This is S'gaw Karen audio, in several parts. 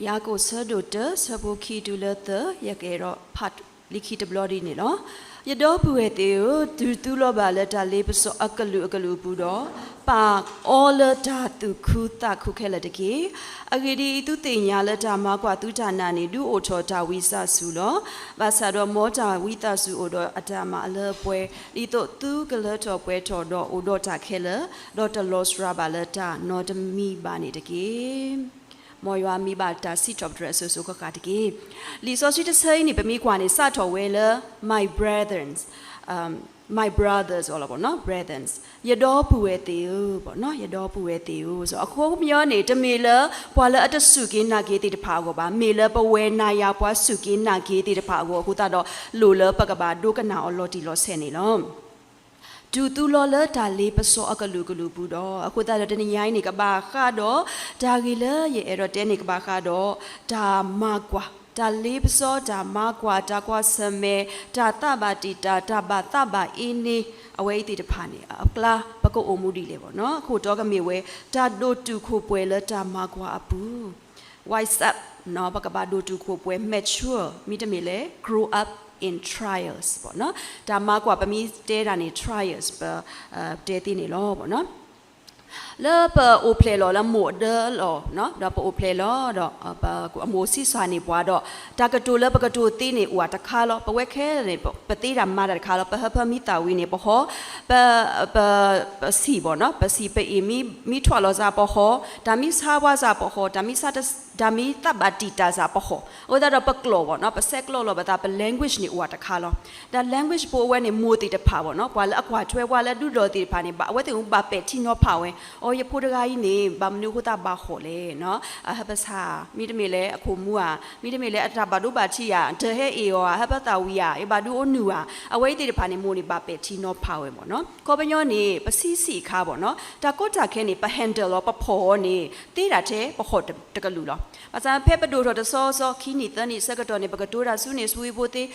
ယၤကိာ်ဆၢဒိၣ်တၢ ဆၢဖိခံတုၤလၢသၢ ယကအဲၣ်ဒိးဖးလံာ်ခံတဘျီဒ်န့ၣ်လီၤ. ယဒီပုၢ်ဝဲၢ်သ့ၣ်ဧၢ, ဒုးသူလီၤဘၣ်လၢတၢ်လ့ပစီအကလုာ်အကလုာ်အပူၤဒီး, ပာ်အီလၢတၢ်သူၣ်ခုသးခုခဲလၢာ်တက့ၢ်. အဂ့ၢ်ဒ်အံၤ, သုသ့ၣ်ညါလၢတၢ်မၤကွၢ်သုတၢ်နာ်န့ၣ် ဒုးအိၣ်ထီၣ်တၢ်ဝံသးစူၤလီၤ. ဘၣ်ဆၣ်ဒီးမ်တၢ်ဝံသးစူၤအိၣ်ဒီးအတၢ်မၤအလၢအပှဲၤ, ဒ်သိးသုကလၢထီၣ်ပှဲၤထီၣ်ဒီးအိၣ်ဒီးတၢ်ခဲလၢာ်, ဒီးတလီၤစှၤဘၣ်လၢတၢ်နီတမံၤဘၣ်န့ၣ်တက့ၢ်. မ်ယွၤမံဘၣ်တၢ်စံးထီၣ်ပတြၢၤအစိၤစိၤဃၣ်ဃၣ်တက့ၢ်. လံာ်စီဆှံတဆၢအံၤန့ၣ် ပမ့ၢ်ကွၢ်န့ၣ် စးထီၣ်ဝဲလၢ my brethren, my brothers အီၤလီၤ ပေါ့နော်, brethren, ယဒီပုၢ်ဝဲၢ်သ့ၣ်ဧၢ, ပေါ့နော်, ယဒီပုၢ်ဝဲၢ်သ့ၣ်ဧၢ. So အခီပညီန့ၣ် တမ့ၢ်လၢပှၤလၢအတစူၢ်က့ၤနာ်က့ၤသ့ၣ်တဖၣ်အဂီၢ်ဘၣ်, မ့ၢ်လၢပဝဲနၤယၤပှၤစူၢ်က့ၤနာ်က့ၤသ့ၣ်တဖၣ်အဂီၢ်အဃိသတးဒီး လိၣ်လၢပကဘၣ်ဒိကနၣ်အီၤလီၤတံၢ်လီၤဆဲးန့ၣ်လီၤ. ဒုးသူလီၤလၢတၢ်လ့ပစီအကလုာ်ကလုာ်ပူၤဒီး, အဃိသတးဒီးတနံၤညါအံၤန့ၣ် ကဘၣ်ဃးဒီး တၢ်ဂ့ၢ်လၢယအဲၣ်ဒိးတဲန့ၣ် ကဘၣ်ဃးဒီး တၢ်မၤကွၢ်, တၢ်လ့ပစီ, တၢ်မၤကွၢ်, တၢ်ကွၢ်ဆၢၣ်မဲာ်, တၢ်သးဘၣ်တံာ်တာ်, တၢ်ဘၣ်သးဘၣ်အ့န့ၣ်, အဝဲအံၤသ့ၣ်တဖၣ်န့ၣ် အကျါ ပကအိၣ်မူဒ်လဲၣ် ပေါ့နော်. အခိၣ်တီကမ့ၢ်ဝဲ တၢ်ဒိၣ်တုာ်ခိၣ်ပှဲၤလၢတၢ်မၤကွၢ်အပူၤ wise up, ပကဘၣ်ဒိၣ်တုာ်ခိၣ်ပှဲၤ mature, မ့တမ့ၢ်လၢ grow up in trials ပေါ့နော်. တၢ်မၤကွၢ်ပမ့ၢ်တဲတၢ်န့ၣ် trials ပတဲသ့န့ၣ်လီၤ ပေါ့နော်. လၢပအိၣ်ဖျဲၣ်လီၤလၢမိၢ်အဒၢလီၤ, ဒီးပအိၣ်ဖျဲၣ်လီၤဒီး အမိၢ်ဆံးစၢ်န့ၢ်ပှၤဒီး တၢ်ကတိၤလၢပကတိၤသ့န့ၣ် အိၣ်တခါလီၤ. ပဝဲခဲလၢာ်န့ၣ် ပသ့တၢ်မၤတၢ်တခါလီၤ. ပဟၢဖၢမ့ၢ်သၣ်ဝံၤန့ၣ် ပဟီ, ပ ပ ပဆံၣ် ပေါ့နော်, ပဆံၣ်ပအ့ၣ်မ့ၢ်ထွးလီၤစ့ၢ် ပဟီ, တၢ်မ့ၢ်ဆါပှၤစ့ၢ် ပဟီ, တၢ်မ့ၢ်ဆါ တၢ်မ့ၢ်သးဘၣ်တံာ်တာ်စ့ၢ် ပဟီ, အဃိသတးဒီးပကျိာ် ပေါ့နော်, ပဆဲးကျိးလီၤပသး ပ language န့ၣ် အိၣ်တခါလီၤ. တၢ် language ဖိအဝဲန့ၣ် မိၢ်သ့ၣ်တဖၣ် ပေါ့နော်, ပှၤလၢအကွၢ်ထွဲပှၤလၢဒူဒီးသ့ၣ်တဖၣ်န့ၣ် အဝဲသ့ၣ်ဘၣ်ပဲာ်ထံနီၤဖးဝဲ, အိ ယဖိတဂၤအံၤန့ၣ် ဘၣ်မနုၤအဃိသတးဘၣ်ဟီၣ်လဲၣ်, အဟၢဖၢဆါ, မ့တမ့ၢ်လၢအခိၣ်မူဧါ, မ့တမ့ၢ်လၢအတၢ်ဘၣ်ဒိဘၣ်ထံးဧါ, တဟဲအ့ၣ်အီၤဧါ, အဟၢဖၢသးဝံၤဧါ, ယဘၣ်ဒုးအိၣ်နုာ်ဧါ, အဝဲအံၤသ့ၣ်တဖၣ်န့ၣ် မိၢ်န့ၣ်ဘၣ်ပဲာ်ထံနီၤဖးဝဲ ပေါ့နော်. အခီပညီန့ၣ် ပဆံးဆံးအခါ ပေါ့နော်, တၢ်ကီတၢ်ခဲန့ၣ် ပ handle လီၤ ပဖီၣ်အီၤန့ၣ် သ့ဒၣ်ထဲပဟီၣ်တကလုာ်လီၤ. ဘၣ်ဆၣ်ဖဲပဒိၣ်ထီၣ်တဆီဆီ ခံနံၣ်သၢနံၣ်ဆၢကတီၢ်န့ၣ် ပကတိၤတၢ်ဆူန့ၣ်ဆူဟံၣ်ဖိသ့,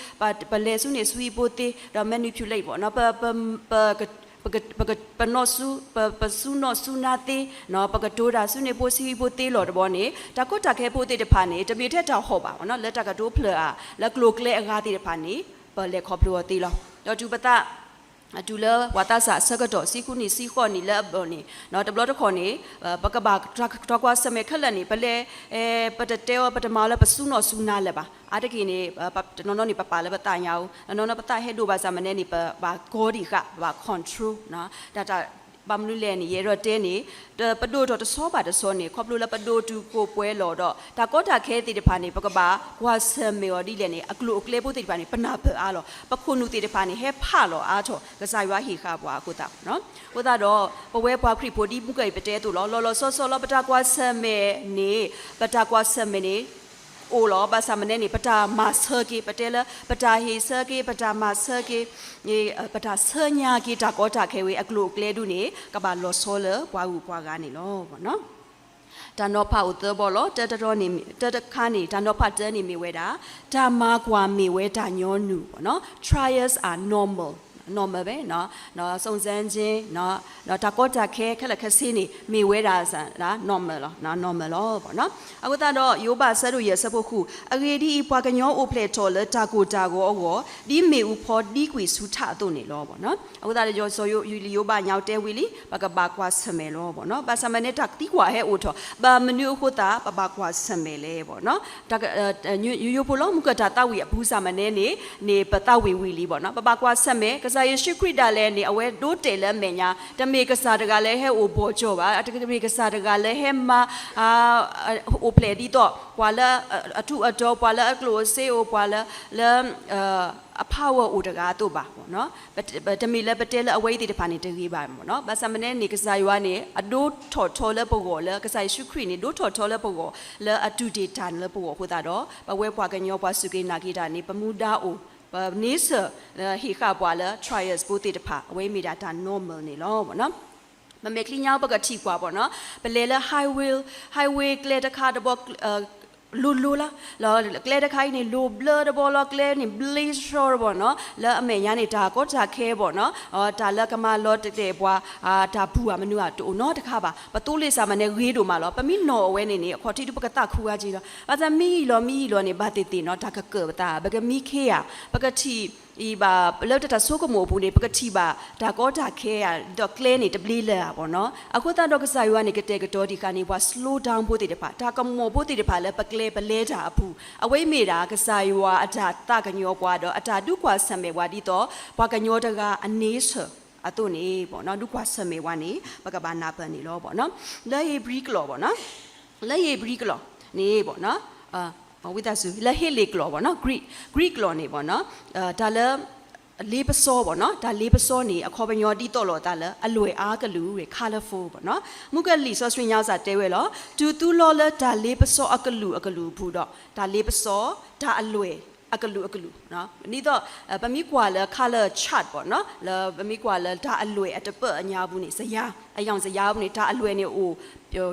ပလဲၤဆူန့ၣ်ဆူဟံၣ်ဖိသ့, ဒီး manipulate ပေါ့နော်, ပ ပ ပ ပနီၢ်ဆူ, ပ ပစူၢ်နီၢ်ဆူၢ်နါသ့, ပကတိၤတၢ်ဆူန့ၣ်ဖိဆူဟံၣ်ဖိသ့လီၤတဘျီန့ၣ် တၢ်ကီတၢ်ခဲဖိသ့ၣ်တဖၣ်န့ၣ် တမ့ၢ်ထဲတၢ်ဟီၣ်ဘၣ် ပေါ့နော်, လၢတၢ်ကတိၤဖျၢၣ်ဧါ, လၢကျိၤကျဲအဂၤသ့ၣ်တဖၣ်န့ၣ် ပလဲၤခီဖျိအီၤသ့လီၤ. ဒီးတုၤပသး တုၤလၢပှၤသးစၢ်အဆၢကတီၢ် ဆံဃုနံၣ် ဆံဃိးနံၣ်လၢအဘၢၣ်န့ၣ်, တဘျီတခီၣ်န့ၣ် ပကဘၣ်တၢ်ကွၢ်ဆၢၣ်မဲာ်ခဲလၢာ်န့ၣ် ပလဲၤ, ပတတဲအီၤ ပတမၤအီၤလၢပစူၢ်နီၢ်ဆူၢ်နါလၢၤဘၣ်. အါတက့ၢ်န့ၣ် တနီၤနီၤန့ၣ် ပပာ်လၢပသးညါဧိၤ, တနီၤနီၤပသးဟဲဒိၣ်ဘၣ်ဆၣ်မနဲန့ၣ် ပဘၣ်ကီဒံးဃာ်, ပဘၣ် control တၢ်, တၢ်ဘၣ်မနုၤလဲၣ်န့ၣ် ယအဲၣ်ဒိးတဲန့ၣ် ပဒိၣ်ထီၣ်တဆီဘၣ်တဆီန့ၣ် ခီဖျိလၢပဒိၣ်တုာ်ခိၣ်ပှဲၤလီၤဒီး တၢ်ကီတၢ်ခဲသ့ၣ်တဖၣ်န့ၣ် ပကဘၣ်ကွၢ်ဆၢၣ်မဲာ်အီၤဒ်လဲၣ်န့ၣ် အကျိၤအကျဲဖိသ့ၣ်တဖၣ်န့ၣ် ပနၢ်ပၢၢ်အါလီၤ. ပခိၣ်နူာ်သ့ၣ်တဖၣ်န့ၣ် ဟဲဖးလီၤအါထီၣ် ကစၢ်ယွၤဟ့ၣ်ဃာ်ပှၤအဃိသတး, အဃိသတးဒီး ပဝဲပှၤခရံာ်ဖိဒ်မုၢ်ကၢၢ်အံၤပတဲအသိးလီၤ, လီၤလီၤဆီဆီလီၤ ပတၢ်ကွၢ်ဆၢၣ်မဲာ်န့ၣ်, ပတၢ်ကွၢ်ဆၢၣ်မဲာ်န့ၣ် အိၣ်လီၤ. ဘၣ်ဆၣ်မနဲန့ၣ် ပတၢ်မၤဆၢက့ၤ, ပတဲလၢ ပတၢ်ဟ့ၣ်ဆၢက့ၤ, ပတၢ်မၤဆၢက့ၤ, ပတၢ်ဆၢညါက့ၤတၢ်ကီတၢ်ခဲဝဲအကျိၤအကျဲဒုန့ၣ် ကဘၣ်လီၤဆီလၢပှၤဂုၤပှၤဂၤန့ၣ်လီၤ. တၢ်နီၤဖးအိၣ်သၢဘီလီၤ. တၢတရီန့ၣ်, တၢတခါန့ၣ် တၢ်နီၤဖးတၢန့ၣ်မ့ၢ်ဝဲဒၣ် တၢ်မၤကွၢ်မ့ၢ်ဝဲတၢ်ညီနုၢ် ပေါ့နော်, trials are normal, normal ပဲ, စုံစမ်းခြင်း, တၢ်ကီတၢ်ခဲခဲလၢာ်ခဲဆ့န့ၣ် မ့ၢ်ဝဲဒၣ် normal လီၤ, normal လီၤ ပေါ့နော်. အဃိသတးဒီး ယိၤဘးဆၢဒိၣ်ယဲၢ်ဆၢဖိဃု, အဂ့ၢ်ဒ်အံၤ, ပှၤကညီအိၣ်ဖျဲၣ်ထီၣ်လၢတၢ်ကိၢ်တၢ်ဂီၤအဂီၢ်, ဒ်မ့ၣ်အူဖီဒံကွံာ်ဆူထးအသိးန့ၣ်လီၤ, ပေါ့နော်. အဃိသတးဒီး စီၤယိၤဘးညါအံၤတဲဝံၤလံ, ပကဘၣ်ကွၢ်ဆၢၣ်မဲာ်လီၤ, ပေါ့နော်. ဘၣ်ဆၣ်မနဲ တၢ်သံကွၢ်ဟဲအိၣ်ထီၣ်, ဘၣ်မနုၤအဃိသတး ပဘၣ်ကွၢ်ဆၢၣ်မဲာ်လဲၣ်, ပေါ့နော်. တၢ်, ယိယိဖိလီၤ, မုၢ်ကၢၢ်တၢ်သးဝံၣ်အပူၤဆၣ်မနဲန့ၣ်, န့ၣ်ပသးဝံၣ်ဝံၤလံ, ပေါ့နော်. ပဘၣ်ကွၢ်ဆၢၣ်မဲာ်, ကစၢ်ယ့ၣ်ၡူးခရံာ်ဒၣ်လဲာ်န့ၣ် အဝဲဒိးတဲာ်လၢအမဲာ်ညါ, တမ့ၢ်ကစၢ်တဂၤလၢဟဲအိၣ်ဘီၣ်ကၠီၣ်ဘၣ်, တမ့ၢ်ကစၢ်တဂၤလၢဟဲမၤ အိၣ်ဖျဲၣ်ဒ်သိး ပှၤလၢအထူးအတီၤ, ပှၤလၢအကျိၣ်အစ့အိၣ်, ပှၤလၢ လၢ အ power အိၣ်တဂၤအသိးဘၣ်. တမ့ၢ်လၢပတဲလၢအဝဲအံၤသ့ၣ်တဖၣ်န့ၣ်တဂ့ၤဘၣ်မ့ၢ်နီၤ. ဘၣ်ဆၣ်မ့ၢ်န့ၣ် ကစၢ်ယွၤန့ၣ် အဒိးထီၣ်ထီလၢပဂီၢ်လၢ ကစၢ်ယ့ၣ်ၡူးခရံာ်န့ၣ် ဒိးထီၣ်ထီလၢပဂီၢ် လၢအတူၢ်တ့ၢ်တၢ်န့ၣ်လၢပဂီၢ်အဃိသတးဒီး ပဝဲပှၤကညီပှၤစူၢ်က့ၤနာ်က့ၤတၢ်န့ၣ် ပမူဒါအိၣ်, ပ nature ဟ့ၣ်ဃာ်ပှၤလၢ trials ဖိသ့ၣ်တဖၣ် အဝဲမ့ၢ်ဒၣ်တၢ် normal န့ၣ်လီၤ. ပမဲာ်ချံညါပကထံၣ်ကွၢ်ဘၣ်နီၤ, ပလဲၤလၢ highway, highway ကျဲတခါတဘီ လိၤလိၤလီၤ, ကျဲတခါအံၤန့ၣ် လိၤဘျၢတဘီလီၤ, ကျဲန့ၣ် ဘျ့ဆှီတဘီနီၤ, လၢအမဲာ်ညါန့ၣ် တၢ်ကီတၢ်ခဲဘၣ်နီၤ, တၢ်လၢကမၤလီၤတဲာ်ပှၤ တၢ်ဘူၣ်အမနုၤအတအိၣ်နီတခါဘၣ်. ပသိလ့ၣ်စ့ၢ်မ့ၢ်န့ၣ် ဂ့ၤဒိၣ်မးလီၤ. ပမ့ၢ်နီၣ်အဝဲန့ၣ်န့ၣ် အခီၣ်ထံးဒုးပကသးခုဂၤက့ၤလီၤ. ဘၣ်ဆၣ်မ့ၢ်ယံာ်လီၤ မ့ၢ်ယံာ်လီၤန့ၣ် ဘၣ်သ့ၣ်သ့ၣ်နီၤ တၢ်ကကၢၢ်ပသး ပကမံခ့ဧါ, ပကထံၣ် အံၤဘၣ် လၢတၢ်ဆိကမိၣ်အပူၤန့ၣ် ပကထံၣ်ဘၣ် တၢ်ကီတၢ်ခဲဧါ, ဒီးကျဲန့ၣ်တဘျ့လၢၤဧါဘၣ်နီၤ. အဃိသတးဒီးကစၢ်ယွၤန့ၣ် ကတဲာ်ကတီၤဒံးဃာ်န့ၢ်ပှၤ slow down ဖိသ့ၣ်တဖၣ်, တၢ်ကမီၤဖိသ့ၣ်တဖၣ်လၢပကျဲပလဲတၢ်အပူၤ, အဝဲအံၤမ့ၢ်ဒၣ်ကစၢ်ယွၤအတၢ်သးကညီၤပှၤဒီး အတၢ်ဒုးကွၢ်ဆၢၣ်မဲာ်ပှၤဒ်သိး ပှၤကညီတဂၤအ nature အသိးန့ၣ်ဘၣ်နီၤ, ဒုးကွၢ်ဆၢၣ်မဲာ်ပှၤန့ၣ် ပကဘၣ်နၢ်ပၢၢ်န့ၣ်လီၤ. လၢဧ့ၤဘြံၤကျိာ်ဘၣ်နီၤ, လၢဧ့ၤဘြံၤကျိာ်န့ၣ်ဘၣ်နီၤ, ဝံသးစူၤ လၢဟ့လ့ၣ်ကျိာ်ဘၣ်နီၤ, Greek, Greek ကျိာ်န့ၣ်ဘၣ်နီၤ, တၢ်လၢ လ့ပစီဘၣ်နီၤ, တၢ်လ့ပစီန့ၣ် အခီပညီဒ်သိးလိာ်သးလၢအလွဲၢ်အါကလုာ် colorful ဘၣ်နီၤ. မုၢ်ကလံာ်စီဆှံညါစ့ၢ်တဲဝဲလီၤ, တုၤသူလီၤလၢတၢ်လ့ပစီအကလုာ်အကလုာ်အပူၤဒီး တၢ်လ့ပစီ တၢ်အလွဲၢ်အကလုာ်အကလုာ်, ဒ်သိး ပမ့ၢ်ကွၢ်လၢ color chart ဘၣ်နီၤ, လၢပမ့ၢ်ကွၢ်လၢတၢ်အလွဲၢ်အတပၢၢ်အညါပူၤန့ၣ် စယါ, အယီၣ်စယါပူၤန့ၣ် တၢ်အလွဲၢ်န့ၣ်အိၣ်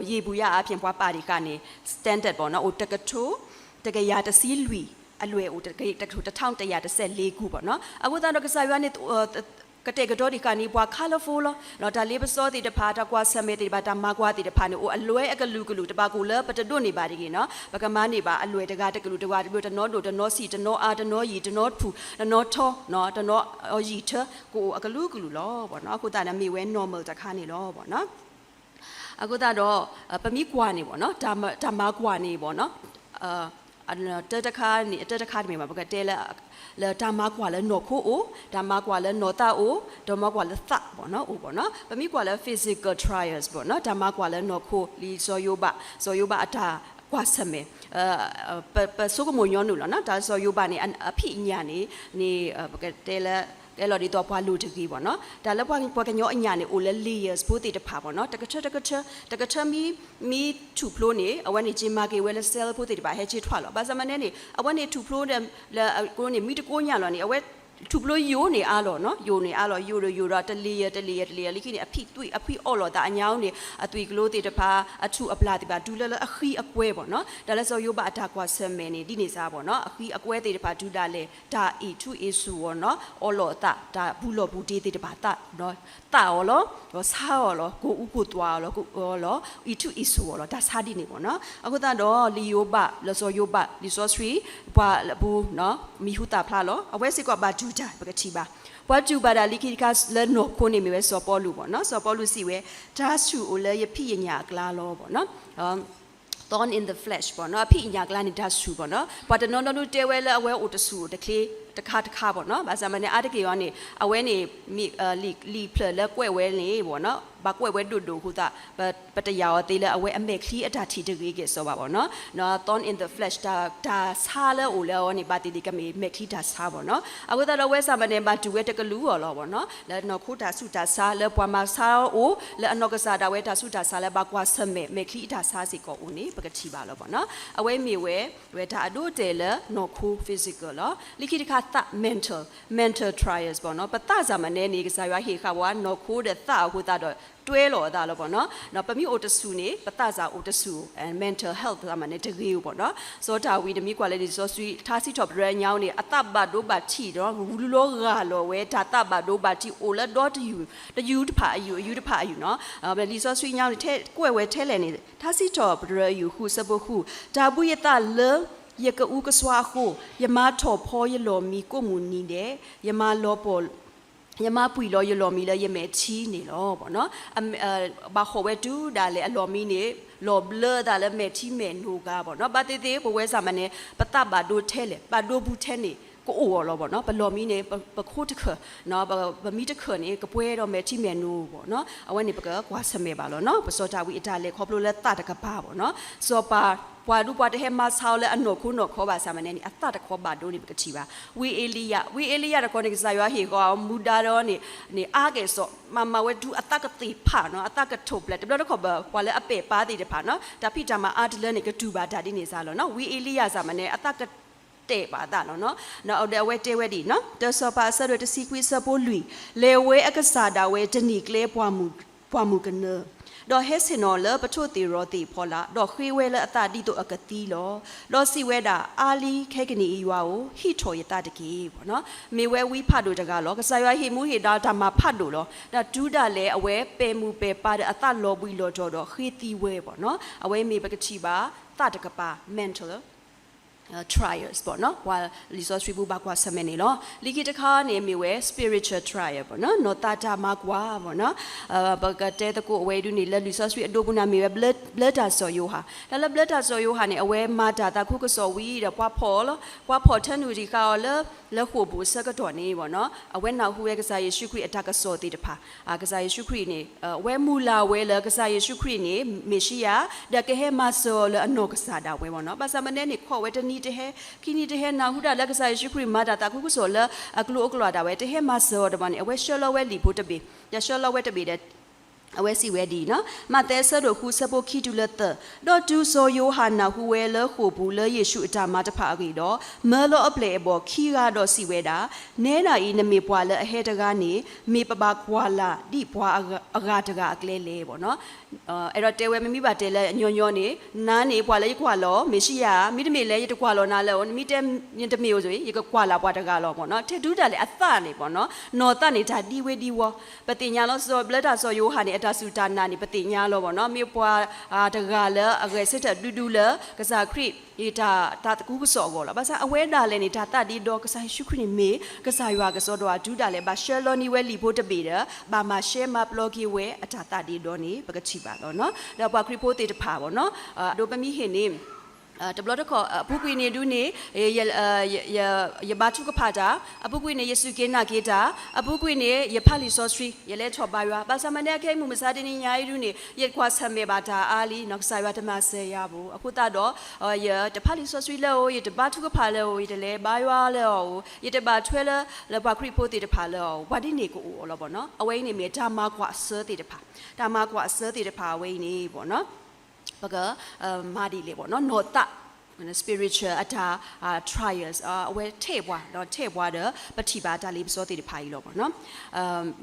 ယေဘုယျအါဖြင့် ပှၤပာ်ဒံးဃာ်န့ၣ် standard ဘၣ်နီၤ, အိၣ်တကထိ တကယၤတဆံလွံၢ်, အလွဲၢ်အိၣ်တကထိ တထောင်တစ်ရာတစ်ဆယ့်လေးခု ဘၣ်နီၤ. အဃိသတးဒီးကစၢ်ယွၤန့ၣ် ကတဲာ်ကတီၤဒံးဃာ်န့ၢ်ပှၤ colorful လီၤ. တၢ်လ့ပစီသ့ၣ်တဖၣ်, တၢ်ကွၢ်ဆၢၣ်မဲာ်သ့ၣ်တဖၣ်, တၢ်မၤကွၢ်သ့ၣ်တဖၣ်န့ၣ် အိၣ်အလွဲၢ်အကလုာ်ကလုာ်, တဘၣ်ကိၣ်လၢပတဒိးန့ၢ်ဘၣ်တဂ့ၤနီၤ. ပကမၤန့ၢ်ဘၣ်အလွဲၢ်တဂၤ တကလုာ်တဂၤ တဘျီ တနီၤဒိၣ် တနီၤဆံး တနီၤအါ တနီၤယံာ် တနီၤထူၣ် တနီၤထီ တနီၤယံာ်ထၢ ကအိၣ်အကလုာ်ကလုာ်လီၤ ဘၣ်နီၤ. အဃိသတးန့ၣ် မ့ၢ်ဝဲ normal တခါန့ၣ်လီၤ ဘၣ်နီၤ. အဃိသတးဒီး ပမ့ၢ်ကွၢ်န့ၣ်ဘၣ်နီၤ, တၢ်မၤကွၢ်န့ၣ်ဘၣ်နီၤ, တၢ်တခါန့ၣ် တၢ်တခါတမ့ၢ်ဘၣ်, ပကတဲလၢ လၢတၢ်မၤကွၢ်လၢနီၢ်ခိအိၣ်, တၢ်မၤကွၢ်လၢနီၢ်သးအိၣ်, တၢ်မၤကွၢ်လၢသးဘၣ်နီၤ အိၣ်ဘၣ်နီၤ. ပမ့ၢ်ကွၢ်လၢ physical trials ဘၣ်နီၤ, တၢ်မၤကွၢ်လၢနီၢ်ခိ လံာ်စီၤယိၤဘး, စီၤယိၤဘးအတၢ်ကွၢ်ဆၢၣ်မဲာ် ပဆိကမိၣ်ညီနုၢ်လီၤနီၤ, တၢ်စီၤယိၤဘးန့ၣ် အဖံးအညၣ်န့ၣ် န့ၣ် ပကတဲလၢ ကဲလီၤဒ်သိးပှၤလိၤတဂ့ၤဘၣ်နီၤ. တၢ်လၢပှၤကညီအညၣ်န့ၣ် အိၣ်လၢ layers ဖိသ့ၣ်တဖၣ်ဘၣ်နီၤ, တကထၢတကထၢ, တကထၢမံ မံထူၣ်ဖျိန့ၣ် အဝဲန့ၣ်က့ၤမၤက့ၤဝဲလၢ cell ဖိသ့ၣ်တဖၣ် ဟဲက့ၤထွဲလီၤ. ဘၣ်ဆၣ်မ့ၢ်န့ၣ်န့ၣ် အဝဲန့ၣ်ထူၣ်ဖျိ လၢအကျိန့ၣ် မံတကိညၣ်လီၤန့ၣ် အဝဲ ထူၣ်ဖျိယိာ်န့ၢ်အါလီၤနီၤ, ယိာ်န့ၢ်အါလီၤ, ယိာ်ဒီးယိာ်ဒီး တ layer တ layer တ layer လၢခံန့ၣ် အဖံးသွံၣ် အဖံးအီၣ်လိာ်သးအညါအိၣ်န့ၣ် အသွံၣ်ကလိသ့ၣ်တဖၣ် အထူၣ်အပျၢ်သ့ၣ်တဖၣ် တုၤလၢလၢအဃံအကွဲဘၣ်နီၤ. တၢ်လၢစီၤယိၤဘးအတၢ်ကွၢ်ဆၢၣ်မဲာ်န့ၣ် ဒ်န့ၣ်စ့ၢ်ဘၣ်နီၤ, အဃံအကွဲသ့ၣ်တဖၣ်တုၤဒၣ်လဲာ် တၢ်အ့ၣ်ထူအ့ၣ်ဆူၣ်အီၤနီၤ, အီၣ်လိာ်သး တၢ်ဘူးလီၤဘူးတ့သ့ၣ်တဖၣ် သးအီၤလီၤ, ဒီးဆါအီၤလီၤ, ကိၢ်အူကိၢ်သွးအီၤလီၤ, ကိၢ်အီၤလီၤ, အ့ၣ်ထူအ့ၣ်ဆူၣ်အီၤလီၤ, တၢ်ဆါဒ်န့ၣ်ဘၣ်နီၤ. အဃိသတးဒီး လံာ်ယိၤဘး လၢစီၤယိၤဘး လံာ်စီဆှံ ပှၤလၢပူၤ မံၤဟူသၣ်ဖျါလီၤ. အဝဲစ့ၢ်ကီးဘၣ်တူၢ်တၢ် ပကထံၣ်ဘၣ်. ပှၤတူၢ်ဘၣ်တၢ်လၢခံတခါလၢနီၢ်ခိန့ၣ်မ့ၢ်ဝဲစီၤပီလူးဘၣ်နီၤ. စီၤပီလူးစံးဝဲ, တၢ်ဆူၣ်အိၣ်လၢယဖံးယညၣ်အကျါလီၤဘၣ်နီၤ. Thorn in the flesh ဘၣ်နီၤ, အဖံးအညၣ်အကျါန့ၣ် တၢ်ဆူၣ်ဘၣ်နီၤ. ပှၤတနီၤနီၤဒုးတဲဝဲလၢအဝဲအိၣ်တဆူၣ်အိၣ်တချ့တခါတခါဘၣ်နီၤ. ဘၣ်ဆၣ်မ့ၢ်န့ၣ် အါတက့ၢ်အီၤန့ၣ် အဝဲန့ၣ် လံာ်ဖျၢၣ်လၢကွဲးဝဲန့ၣ်ဘၣ်နီၤ, ဘၣ်ကွဲးဝဲဒိၣ်ဒိၣ်အဃိသတး ပတယာ်အီၤသ့လၢအဝဲအမဲာ်ချံအတၢ်ထံၣ်တဂ့ၤကဲၣ်ဆိးဘၣ်ဘၣ်နီၤ. Thorn in the flesh တၢ်ဆါလၢအအိၣ်လၢအီၤန့ၣ် ဘၣ်သ့ၣ်သ့ၣ်ကမ့ၢ်မဲာ်ချံတၢ်ဆါဘၣ်နီၤ. အဃိသတးဒီးအဝဲစ့ၢ်မ့ၢ်န့ၣ် ဘၣ်တူၢ်ဝဲတကလုာ်အီၤလီၤဘၣ်နီၤ. လၢနီၢ်ခိတၢ်ဆူးတၢ်ဆါ လၢပှၤမၤဆါအိၣ် လၢအနီၢ်ကစၢ်ဒၣ်ဝဲတၢ်ဆူးတၢ်ဆါလၢဘၣ်ကွၢ်ဆၢၣ်မဲာ် မဲာ်ချံအတၢ်ဆါစ့ၢ်ကီးအိၣ်န့ၣ် ပကထံၣ်ဘၣ်လီၤဘၣ်နီၤ. အဝဲမ့ၢ်ဝဲ ဝဲတၢ်အဒိအတဲာ်လၢနီၢ်ခိ physical လီၤ. လၢခံတခါသး mental, mental trials ဘၣ်နီၤ. ပသးစ့ၢ်မ့ၢ်န့ၣ်န့ၣ် ကစၢ်ယွၤဟ့ၣ်ဃာ်ပှၤနီၢ်ခိဒီးသးအဃိသတးဒီး တွဲလီၤအသးလီၤဘၣ်နီၤ. ပမ့ၢ်အိၣ်တဆူၣ်န့ၣ် ပသးစ့ၢ်အိၣ်တဆူၣ် mental health စ့ၢ်မ့ၢ်န့ၣ် တဂ့ၤဧိၤဘၣ်နီၤ. စီၤဒၤဝံးန့ၣ် မ့ၢ်ကွၢ်လၢလံာ်စီဆှံ ထါစံးထီၣ်ပတြၢၤအညါန့ၣ် အသးဘၣ်ဒိဘၣ်ထံးဒီး ဂူၤလူလီၤဂာ်လီၤဝဲတၢ်သးဘၣ်ဒိဘၣ်ထံး အိၣ်လၢဒီတယုၢ် တယုၢ်တဖၣ်အယုၢ် အယုၢ်တဖၣ်အယုၢ်နီၤ. လံာ်စီဆှံညါန့ၣ် ကွဲးဝဲထဲလဲၣ်န့ၣ် ထါစံးထီၣ်ပတြၢၤအယုၢ်ဃု ဆၢဖိဃု, တၢ်ဘှံးယသးလၢယကအူကစွါအဃိ, ယမၤထီၣ်ဖီယလီၢ်မံကိးမုၢ်နံၤဒဲး, ယမၤလီၤပှီၢ် ယမၤပှံၢ်လီၤယလီၢ်မံလၢယမဲာ်ထံန့ၣ်လီၤ. ဘၣ်ဟီၣ်ဝဲတုၤဒၣ်လဲာ်အလီၢ်မံန့ၣ် လီၤဘျၢသးလၢမဲာ်ထံမဲာ်နိဂၤဘၣ်နီၤ. ဘၣ်သ့ၣ်သ့ၣ် ပဝဲစ့ၢ်မ့ၢ်န့ၣ် ပသးဘၣ်ဒိထဲလဲၣ် ဘၣ်ဒိဘူးထဲန့ၣ် ကအိၣ်အီၤလီၤဘၣ်နီၤ. ပလီၢ်မံန့ၣ် ပ ပခိၣ်တခၢၣ်, ပမံတခၢၣ်န့ၣ် ကပှဲၤဒီးမဲာ်ထံမဲာ်နိဘၣ်နီၤ. အဝဲန့ၣ်ပကကွၢ်ဆၢၣ်မဲာ်ဘၣ်လီၤနီၤ. ပစီၤတၤဝံးအတၢ်လဲၤခီဖျိလၢသးတကပၤဘၣ်နီၤ. စီၤပၤ ပှၤဒူပှၤတဟဲမၤဆါအီၤလၢအနီၢ်ခိနီၢ်ခီဘၣ်ဆၣ်မးန့ၣ်န့ၣ် အသးတခီဘၣ်ဒိန့ၣ်ပကထံၣ်ဘၣ်. ဝံအ့လံယၤ, ဝံအ့လံယၤတခီန့ၣ် ကစၢ်ယွၤဟ့ၣ်ဃီၤအီၤမူဒါဒီးန့ၣ် န့ၣ်အါကဲၣ်ဆိး, မၤမၤဝဲဒူအသးကသ့ၣ်ဖးနီၤ, အသးကထိၣ်ဖျဲး, တဘျီတခီၣ်ဘၣ် ပှၤလၢအပဲာ်ပၢ်သ့ၣ်တဖၣ်နီၤ, တၢ်ဖံးတၢ်မၤအါတလၢန့ၣ် ကတူၢ်ဘၣ်တၢ်ဒ်န့ၣ်စ့ၢ်လီၤနီၤ. ဝံအ့လံယၤစ့ၢ်မးန့ၣ် အသးကတဲာ်ဘၣ်အသးလီၤနီၤ. ဒီးအဝဲတဲဝဲဒ်အံၤနီၤ, တၢစီၤပၤအဆၢဒိၣ်တဆံခွံအဆၢဖိလွံၢ်, လဲၤဝဲအကစၢ်ဒၣ်ဝဲတနံၤကျဲပှၢ်မုၢ်ကနၢ ဒီးဟဲဆ့ၣ်နီၤလၢပထိၣ်သ့ၣ်ရီသ့ၣ်ဖီလာ်, ဒီးဃ့ဝဲလၢအသးဒ်သိးအကသံလီၤ. ဒီးစံးဝဲဒၣ်, အါလံ, ခဲကနံၣ်အံၤယွၤဧၢ, ဟံးထီၣ်ယသးတက့ၢ်. မ့ၢ်ဝဲဝံဖးဒိၣ်တဂၤလီၤ. ကစၢ်ယွၤဟ့ၣ်မူဟ့ၣ်ဒါတၢ်မၤဖးဒိၣ်လီၤ. ဒီးတုၤဒၣ်လဲာ်အဝဲပဲာ်မုၢ်ပဲာ်ပၢ်ဒီးအသးလီၤဘှံးလီၤတီၤဒီးဃ့သံဝဲဘၣ်နီၤ. အဝဲမ့ၢ်ပကထံၣ်ဘၣ်သးတကပၤ mental trials ဘၣ်နီၤ, ပှၤလံာ်စီဆှံပူၤဘၣ်ကွၢ်ဆၢၣ်မဲာ်န့ၣ်လီၤ. လၢခံတခါန့ၣ်မ့ၢ်ဝဲ spiritual trial ဘၣ်နီၤ, နီၢ်သးတၢ်မၤကွၢ်ဘၣ်နီၤ. ပကတဲသကိးအဝဲဒ်န့ၣ် လၢလံာ်စီဆှံအဒိပူၤန့ၣ်မ့ၢ်ဝဲ ဘျၢတၢ်စီၤယိၤဟၣ်, တၢ်လၢဘျၢတၢ်စီၤယိၤဟၣ်န့ၣ် အဝဲမၤတၢ်သးခုကစီၣ်ဝံၤဒီး ပှၤဖီၣ်လီၤ, ပှၤဖီၣ်ထၢနုာ်တံာ်ဃာ်အီၤလၢ လၢဃိာ်ပူၤအဆၢကတီၢ်န့ၣ်ဘၣ်နီၤ, အဝဲနၢ်ဟူဝဲကစၢ်ယ့ၣ်ၡူးခရံာ်အတၢ်ကစီၣ်သ့ၣ်တဖၣ်, ကစၢ်ယ့ၣ်ၡူးခရံာ်န့ၣ် အဝဲမုၢ်လၢ်ဝဲလၢကစၢ်ယ့ၣ်ၡူးခရံာ်န့ၣ် မ့ၣ်ၡံယၤ, ဒီးကဟဲမၤစၢၤအီၤလၢအနီၢ်ကစၢ်ဒၣ်ဝဲဘၣ်နီၤ. ဘၣ်ဆၣ်မ့ၢ်န့ၣ်န့ၣ် ခီၣ်ဝဲတနံၤတဟဲ, ခံနံၤတဟဲ နၢ်ဟူဒၣ်လၢကစၢ်ယ့ၣ်ၡူးခရံာ်မၤတၢ်သးခုကစီၣ်လၢအကျိၤအကျဲဒၣ်ဝဲ တဟဲမၤစၢၤအီၤတဘၣ်န့ၣ် အဝဲဆှၢလီၤဝဲလံာ်ဖိတဘ့ၣ်, ဒီးဆှၢလီၤဝဲတဘ့ၣ်ဒီး အဝဲစံးဝဲဒ်အံၤနီၤ, မးသဲအဆၢဒိၣ်ဃုအဆၢဖိခံတုၤလၢသၢ, ဒီးတုၤစီၤယိၤဟၣ်နၢ်ဟူဝဲလၢဃိာ်ပူၤလၢယ့ၣ်ၡူးအတၢ်မၤတဖၣ်အဂ့ၢ်ဒီး, မၢလီၤအပျဲၢ်အဘီၣ်ခံဂၤဒီးစံးဝဲဒၣ်, နဲဒၣ်အံၤနမ့ၢ်ပှၤလၢအဟဲတဂၤန့ၣ် မ့ၢ်ပဘၣ်ကွၢ်လၢ်ဒ်ပှၤအဂၤတဂၤအကျဲလဲၣ်ဘၣ်နီၤ. အဲၣ်ဒိးတဲဝဲ မ့မ့ၢ်ဘၣ်တဲလၢညီညီန့ၣ်, နၤန့ၣ် ပှၤလၢယကွၢ်လီၤ မ့ၣ်ၡံယၤ, မ့တမ့ၢ်လၢယတကွၢ်လီၤနၤလၢၤ, မ့ၢ်တဲနတမ့ၢ်ဧိၤ ယကကွၢ်လၢ်ပှၤတဂၤလီၤဘၣ်နီၤ. ထဲဒုးဒၣ်လဲာ်အသးန့ၣ်ဘၣ်နီၤ, နီၢ်သးန့ၣ် တၢ်ဒံဝဲဒံဝီ, ပသ့ၣ်ညါလီၤ စီၤဘျၢတၢ်စီၤယိၤဟၣ်န့ၣ် အတၢ်စူၢ်တၢ်နာ်န့ၣ် ပသ့ၣ်ညါလီၤဘၣ်နီၤ, မ့ၢ်ပှၤတဂၤလၢအဂဲၤဆၢထၢၣ်ဒူဒူလၢ ကစၢ်ခရံာ်အတၢ်သးခုကစီၣ်အဂီၢ်လီၤ. ဘၣ်ဆၣ်အဝဲဒၣ်လဲာ်န့ၣ် တၢ်သးဒ့ဒီ ကစၢ်ယ့ၣ်ၡူးခရံာ်န့ၣ်မ့ၢ် ကစၢ်ယွၤကစီဒီဧါ, တုၤဒၣ်လဲာ်ဘၣ်ဆှၢလီၤန့ၢ်ဝဲလံာ်ဖိတဘ့ၣ်ဒီး ဘၣ်မၤရှဲမၤပျီက့ၤဝဲအတၢ်သးဒ့ဒီန့ၣ် ပကထံၣ်ဘၣ်လီၤနီၤ. ဒီးပှၤခရံာ်ဖိသ့ၣ်တဖၣ်ဘၣ်နီၤ, ဒီးပမ့ၢ်ဟ့ၣ်န့ၣ် တဘျီတခီၣ် အပူၤကွံာ်န့ၣ်ဒုးန့ၣ် ယဘါထုကဖၣ်တၢ်, အပူၤကွံာ်န့ၣ် ယစူၢ်က့ၤနာ်က့ၤတၢ်, အပူၤကွံာ်န့ၣ် ယဖးလံာ်စီဆှံ, ယလဲၤထီၣ်ဘါယွၤ, ဘၣ်ဆၣ်မ့ၢ်န့ၣ် အခဲအံၤမုၢ်မဆါတနံၤညါအံၤဒုးန့ၣ် ယကွၢ်ဆၢၣ်မဲာ်ဘၣ်တၢ်အါလံနီၤ, ကစၢ်ယွၤတမၤစၢၤယၤဘၣ်, အဃိသတးဒီး ယတဖးလံာ်စီဆှံလၢၤဧိၤ, ယတဘါထုကဖၣ်လၢၤဧိၤ, ယတလဲၤဘါယွၤလၢၤဧိၤ, ယတဘၣ်ထွဲလၢ လၢပှၤခရံာ်ဖိသ့ၣ်တဖၣ်လၢၤဧိၤ, ပှၤဒ်န့ၣ်ကအိၣ်အီၤလီၤဘၣ်နီၤ. အဝဲအံၤန့ၣ်မ့ၢ်တၢ်မၤကွၢ်အဆၢသ့ၣ်တဖၣ်, တၢ်မၤကွၢ်အဆၢသ့ၣ်တဖၣ်အဝဲအံၤန့ၣ်ဘၣ်နီၤ ပက မၤဒ်လဲၣ်ဘၣ်နီၤ, နီၢ်သး spiritual အတၢ် trials အဝဲထဲးပှၤ ဒီးထဲးပှၤဒီး ပထံၣ်ဘၣ်တၢ်လ့ပစီသ့ၣ်တဖၣ်အံၤလီၤဘၣ်နီၤ.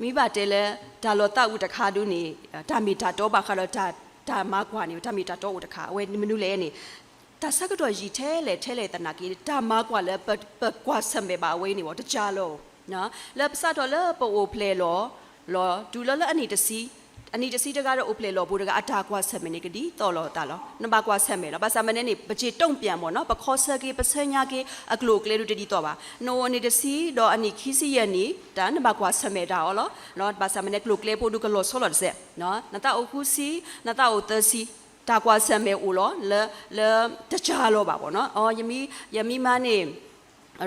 မ့ၢ်ဘၣ်တဲလၢ တၢ်လီၤသးအုးတခါဒုးန့ၣ် တၢ်မ့ၢ်တၢ်တီဘၣ်ဃးဒီး တၢ်မၤကွၢ်န့ၣ် တၢ်မ့ၢ်တၢ်တီအိၣ်တခါ အဝဲမနုၤလဲၣ်န့ၣ် တၢ်ဆၢကတီၢ်ယံာ်ထဲလဲၣ်ထဲလဲၣ်သနာ်က့ တၢ်မၤကွၢ်လၢပကွၢ်ဆၢၣ်မဲာ်ဘၣ်အဝဲအံၤန့ၣ်ဘၣ် တကၢလီၤဧိၤ လၢပစးထီၣ်လၢပအိၣ်ဖျဲၣ်လီၤ လီၤ တုၤလၢလၢအနံၣ်တဆံ, အနံၣ်တဆံတဂၤဒီးအိၣ်ဖျဲၣ်လီၤပူၤတဂၤ အတၢ်ကွၢ်ဆၢၣ်မဲာ်န့ၣ် ကဒ်သိးလိာ်အသးလီၤ. နဘၣ်ကွၢ်ဆၢၣ်မဲာ်လီၤ. ဘၣ်ဆၣ်မ့ၢ်န့ၣ်န့ၣ် ပက့ၤတုံ့ပြန်မ့ၢ်နီၤ, ပခီဆၢက့ၤ ပဆၢညါက့ၤ အကျိၤအကျဲဒုးတဒ်သိးဘၣ်. နအိၣ်အနံၣ်တဆံ ဒီးအနံၣ်ခံဆံယဲၢ်နံၣ် တၢ်နဘၣ်ကွၢ်ဆၢၣ်မဲာ်တၢ်အီၤလီၤ. ဘၣ်ဆၣ်မ့ၢ်န့ၣ် ကျိၤကျဲဖိဒုးကလီၤဆီလီၤတစဲး. နသးအိၣ်ဃုဆံ, နသးအိၣ်သၢဆံ, တၢ်ကွၢ်ဆၢၣ်မဲာ်အိၣ်လီၤ လၢ, လၢတကၢလီၤဘၣ်ဘၣ်နီၤ. ယမ့ၢ်မၤန့ၣ်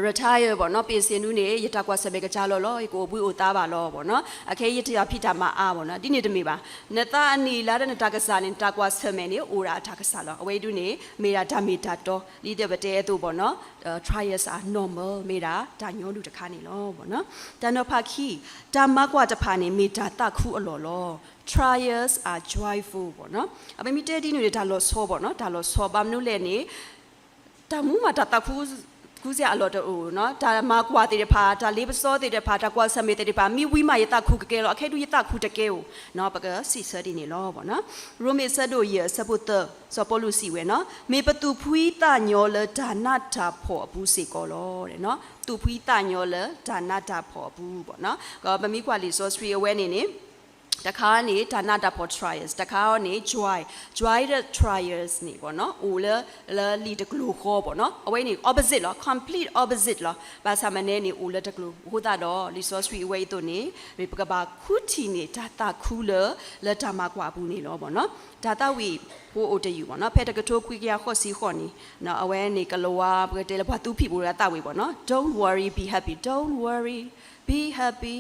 retire ဘၣ်နီၤ, ပ့ၣ်စ့ၣ်ဒုးန့ၣ် ယတၢ်ကွၢ်ဆၢၣ်မဲာ်ကကၢလီၤလီၤ, ယကအိၣ်ဘှံးအိၣ်သါဘၣ်လီၤဘၣ်နီၤ. အခဲအံၤယတၢ်ဖံးတၢ်မၤအါဘၣ်နီၤ, ဒ်န့ၣ်တမ့ၢ်ဘၣ်. နသးအနံၣ်လါဒီးနတၢ်ကစၢ်န့ၣ် နတၢ်ကွၢ်ဆၢၣ်မဲာ်န့ၣ် အိၣ်ဒၣ်အတၢ်ကစၢ်လီၤ. အဝဲအံၤဒုးန့ၣ် မ့ၢ်ဒၣ်တၢ်မ့ၢ်တၢ်တီ, ဒ်ဒီးပတဲအသိးဘၣ်နီၤ, trials are normal, မ့ၢ်ဒၣ်တၢ်ညီနုၢ်တခါန့ၣ်လီၤဘၣ်နီၤ. တၢ်နီၤဖးခံ, တၢ်မၤကွၢ်တဖၣ်န့ၣ် မ့ၢ်တၢ်သးခုအလီၢ်လီၤ. Trials are joyful ဘၣ်နီၤ. အမ့ၢ်မ့ၢ်တဲဒ်န့ၣ်ဒီး တၢ်လီၤဆီဘၣ်နီၤ, တၢ်လီၤဆီ ဘၣ်မနုၤလဲၣ်န့ၣ် တၢ်မူမး တၢ်သးခု ခုစ့ၢ်အလီၢ်တအိၣ်နီၤ, တၢ်မၤကွၢ်သ့ၣ်တဖၣ်, တၢ်လ့ပစီသ့ၣ်တဖၣ်, တၢ်ကွၢ်ဆၢၣ်မဲာ်သ့ၣ်တဖၣ်, မ့ၢ်ဝံၤမးယသးခုကကဲလီၤ, အခဲဒုးယသးခုတကဲဧိၤနီၤ, ပကစံးဆၢဒ်န့ၣ်လီၤဘၣ်နီၤ. ရိမ့ၤအဆၢဒိၣ်ယဲၢ်အဆၢဖိသၢ, စီၤပီလူးစံးဝဲနီၤ, မ့ၢ်ပသူၣ်ဖှံသးညီလၢတၢ်နးတၢ်ဖှီၣ်အပူၤစ့ၢ်ကီးလီၤ. သူၣ်ဖှံသးညီလၢတၢ်နးတၢ်ဖှီၣ်အပူၤဘၣ်နီၤ. ပမ့ၢ်ကွၢ်လံာ်စီဆှံအဝဲန့ၣ်န့ၣ် တခါန့ၣ် တၢ်နးတၢ်ဖှီၣ် trials, တခါန့ၣ် joy, joy ဒီး trials န့ၣ်ပေါ့နော် အိၣ်လၢ လၢလံာ်တကျိၤဃီပေါ့နော်. အဝဲန့ၣ် opposite လီၤ, complete opposite လီၤ. ဘၣ်ဆၣ်မနုၤန့ၣ် အိၣ်လၢတကျိၤအဃိသတးဒီး လံာ်စီဆှံအဝဲအံၤအသိးန့ၣ် ပကဘၣ်ဃုထံၣ်န့ၢ်တၢ်သးခုလၢ လၢတၢ်မၤကွၢ်အပူၤန့ၣ်လီၤပေါ့နော်. တၢ်သးဝံၣ်ဖိအိၣ်တယုၢ်ပေါ့နော်, ဖဲတကထိခွံကယၤဃိးဆံဃိးန့ၣ် အဝဲန့ၣ် ကလၤဝါ ပကတဲလၢပှၤသူဖံးပူၤတဂၤသးဝံၣ်ပေါ့နော်, Don't worry, be happy, don't worry, be happy,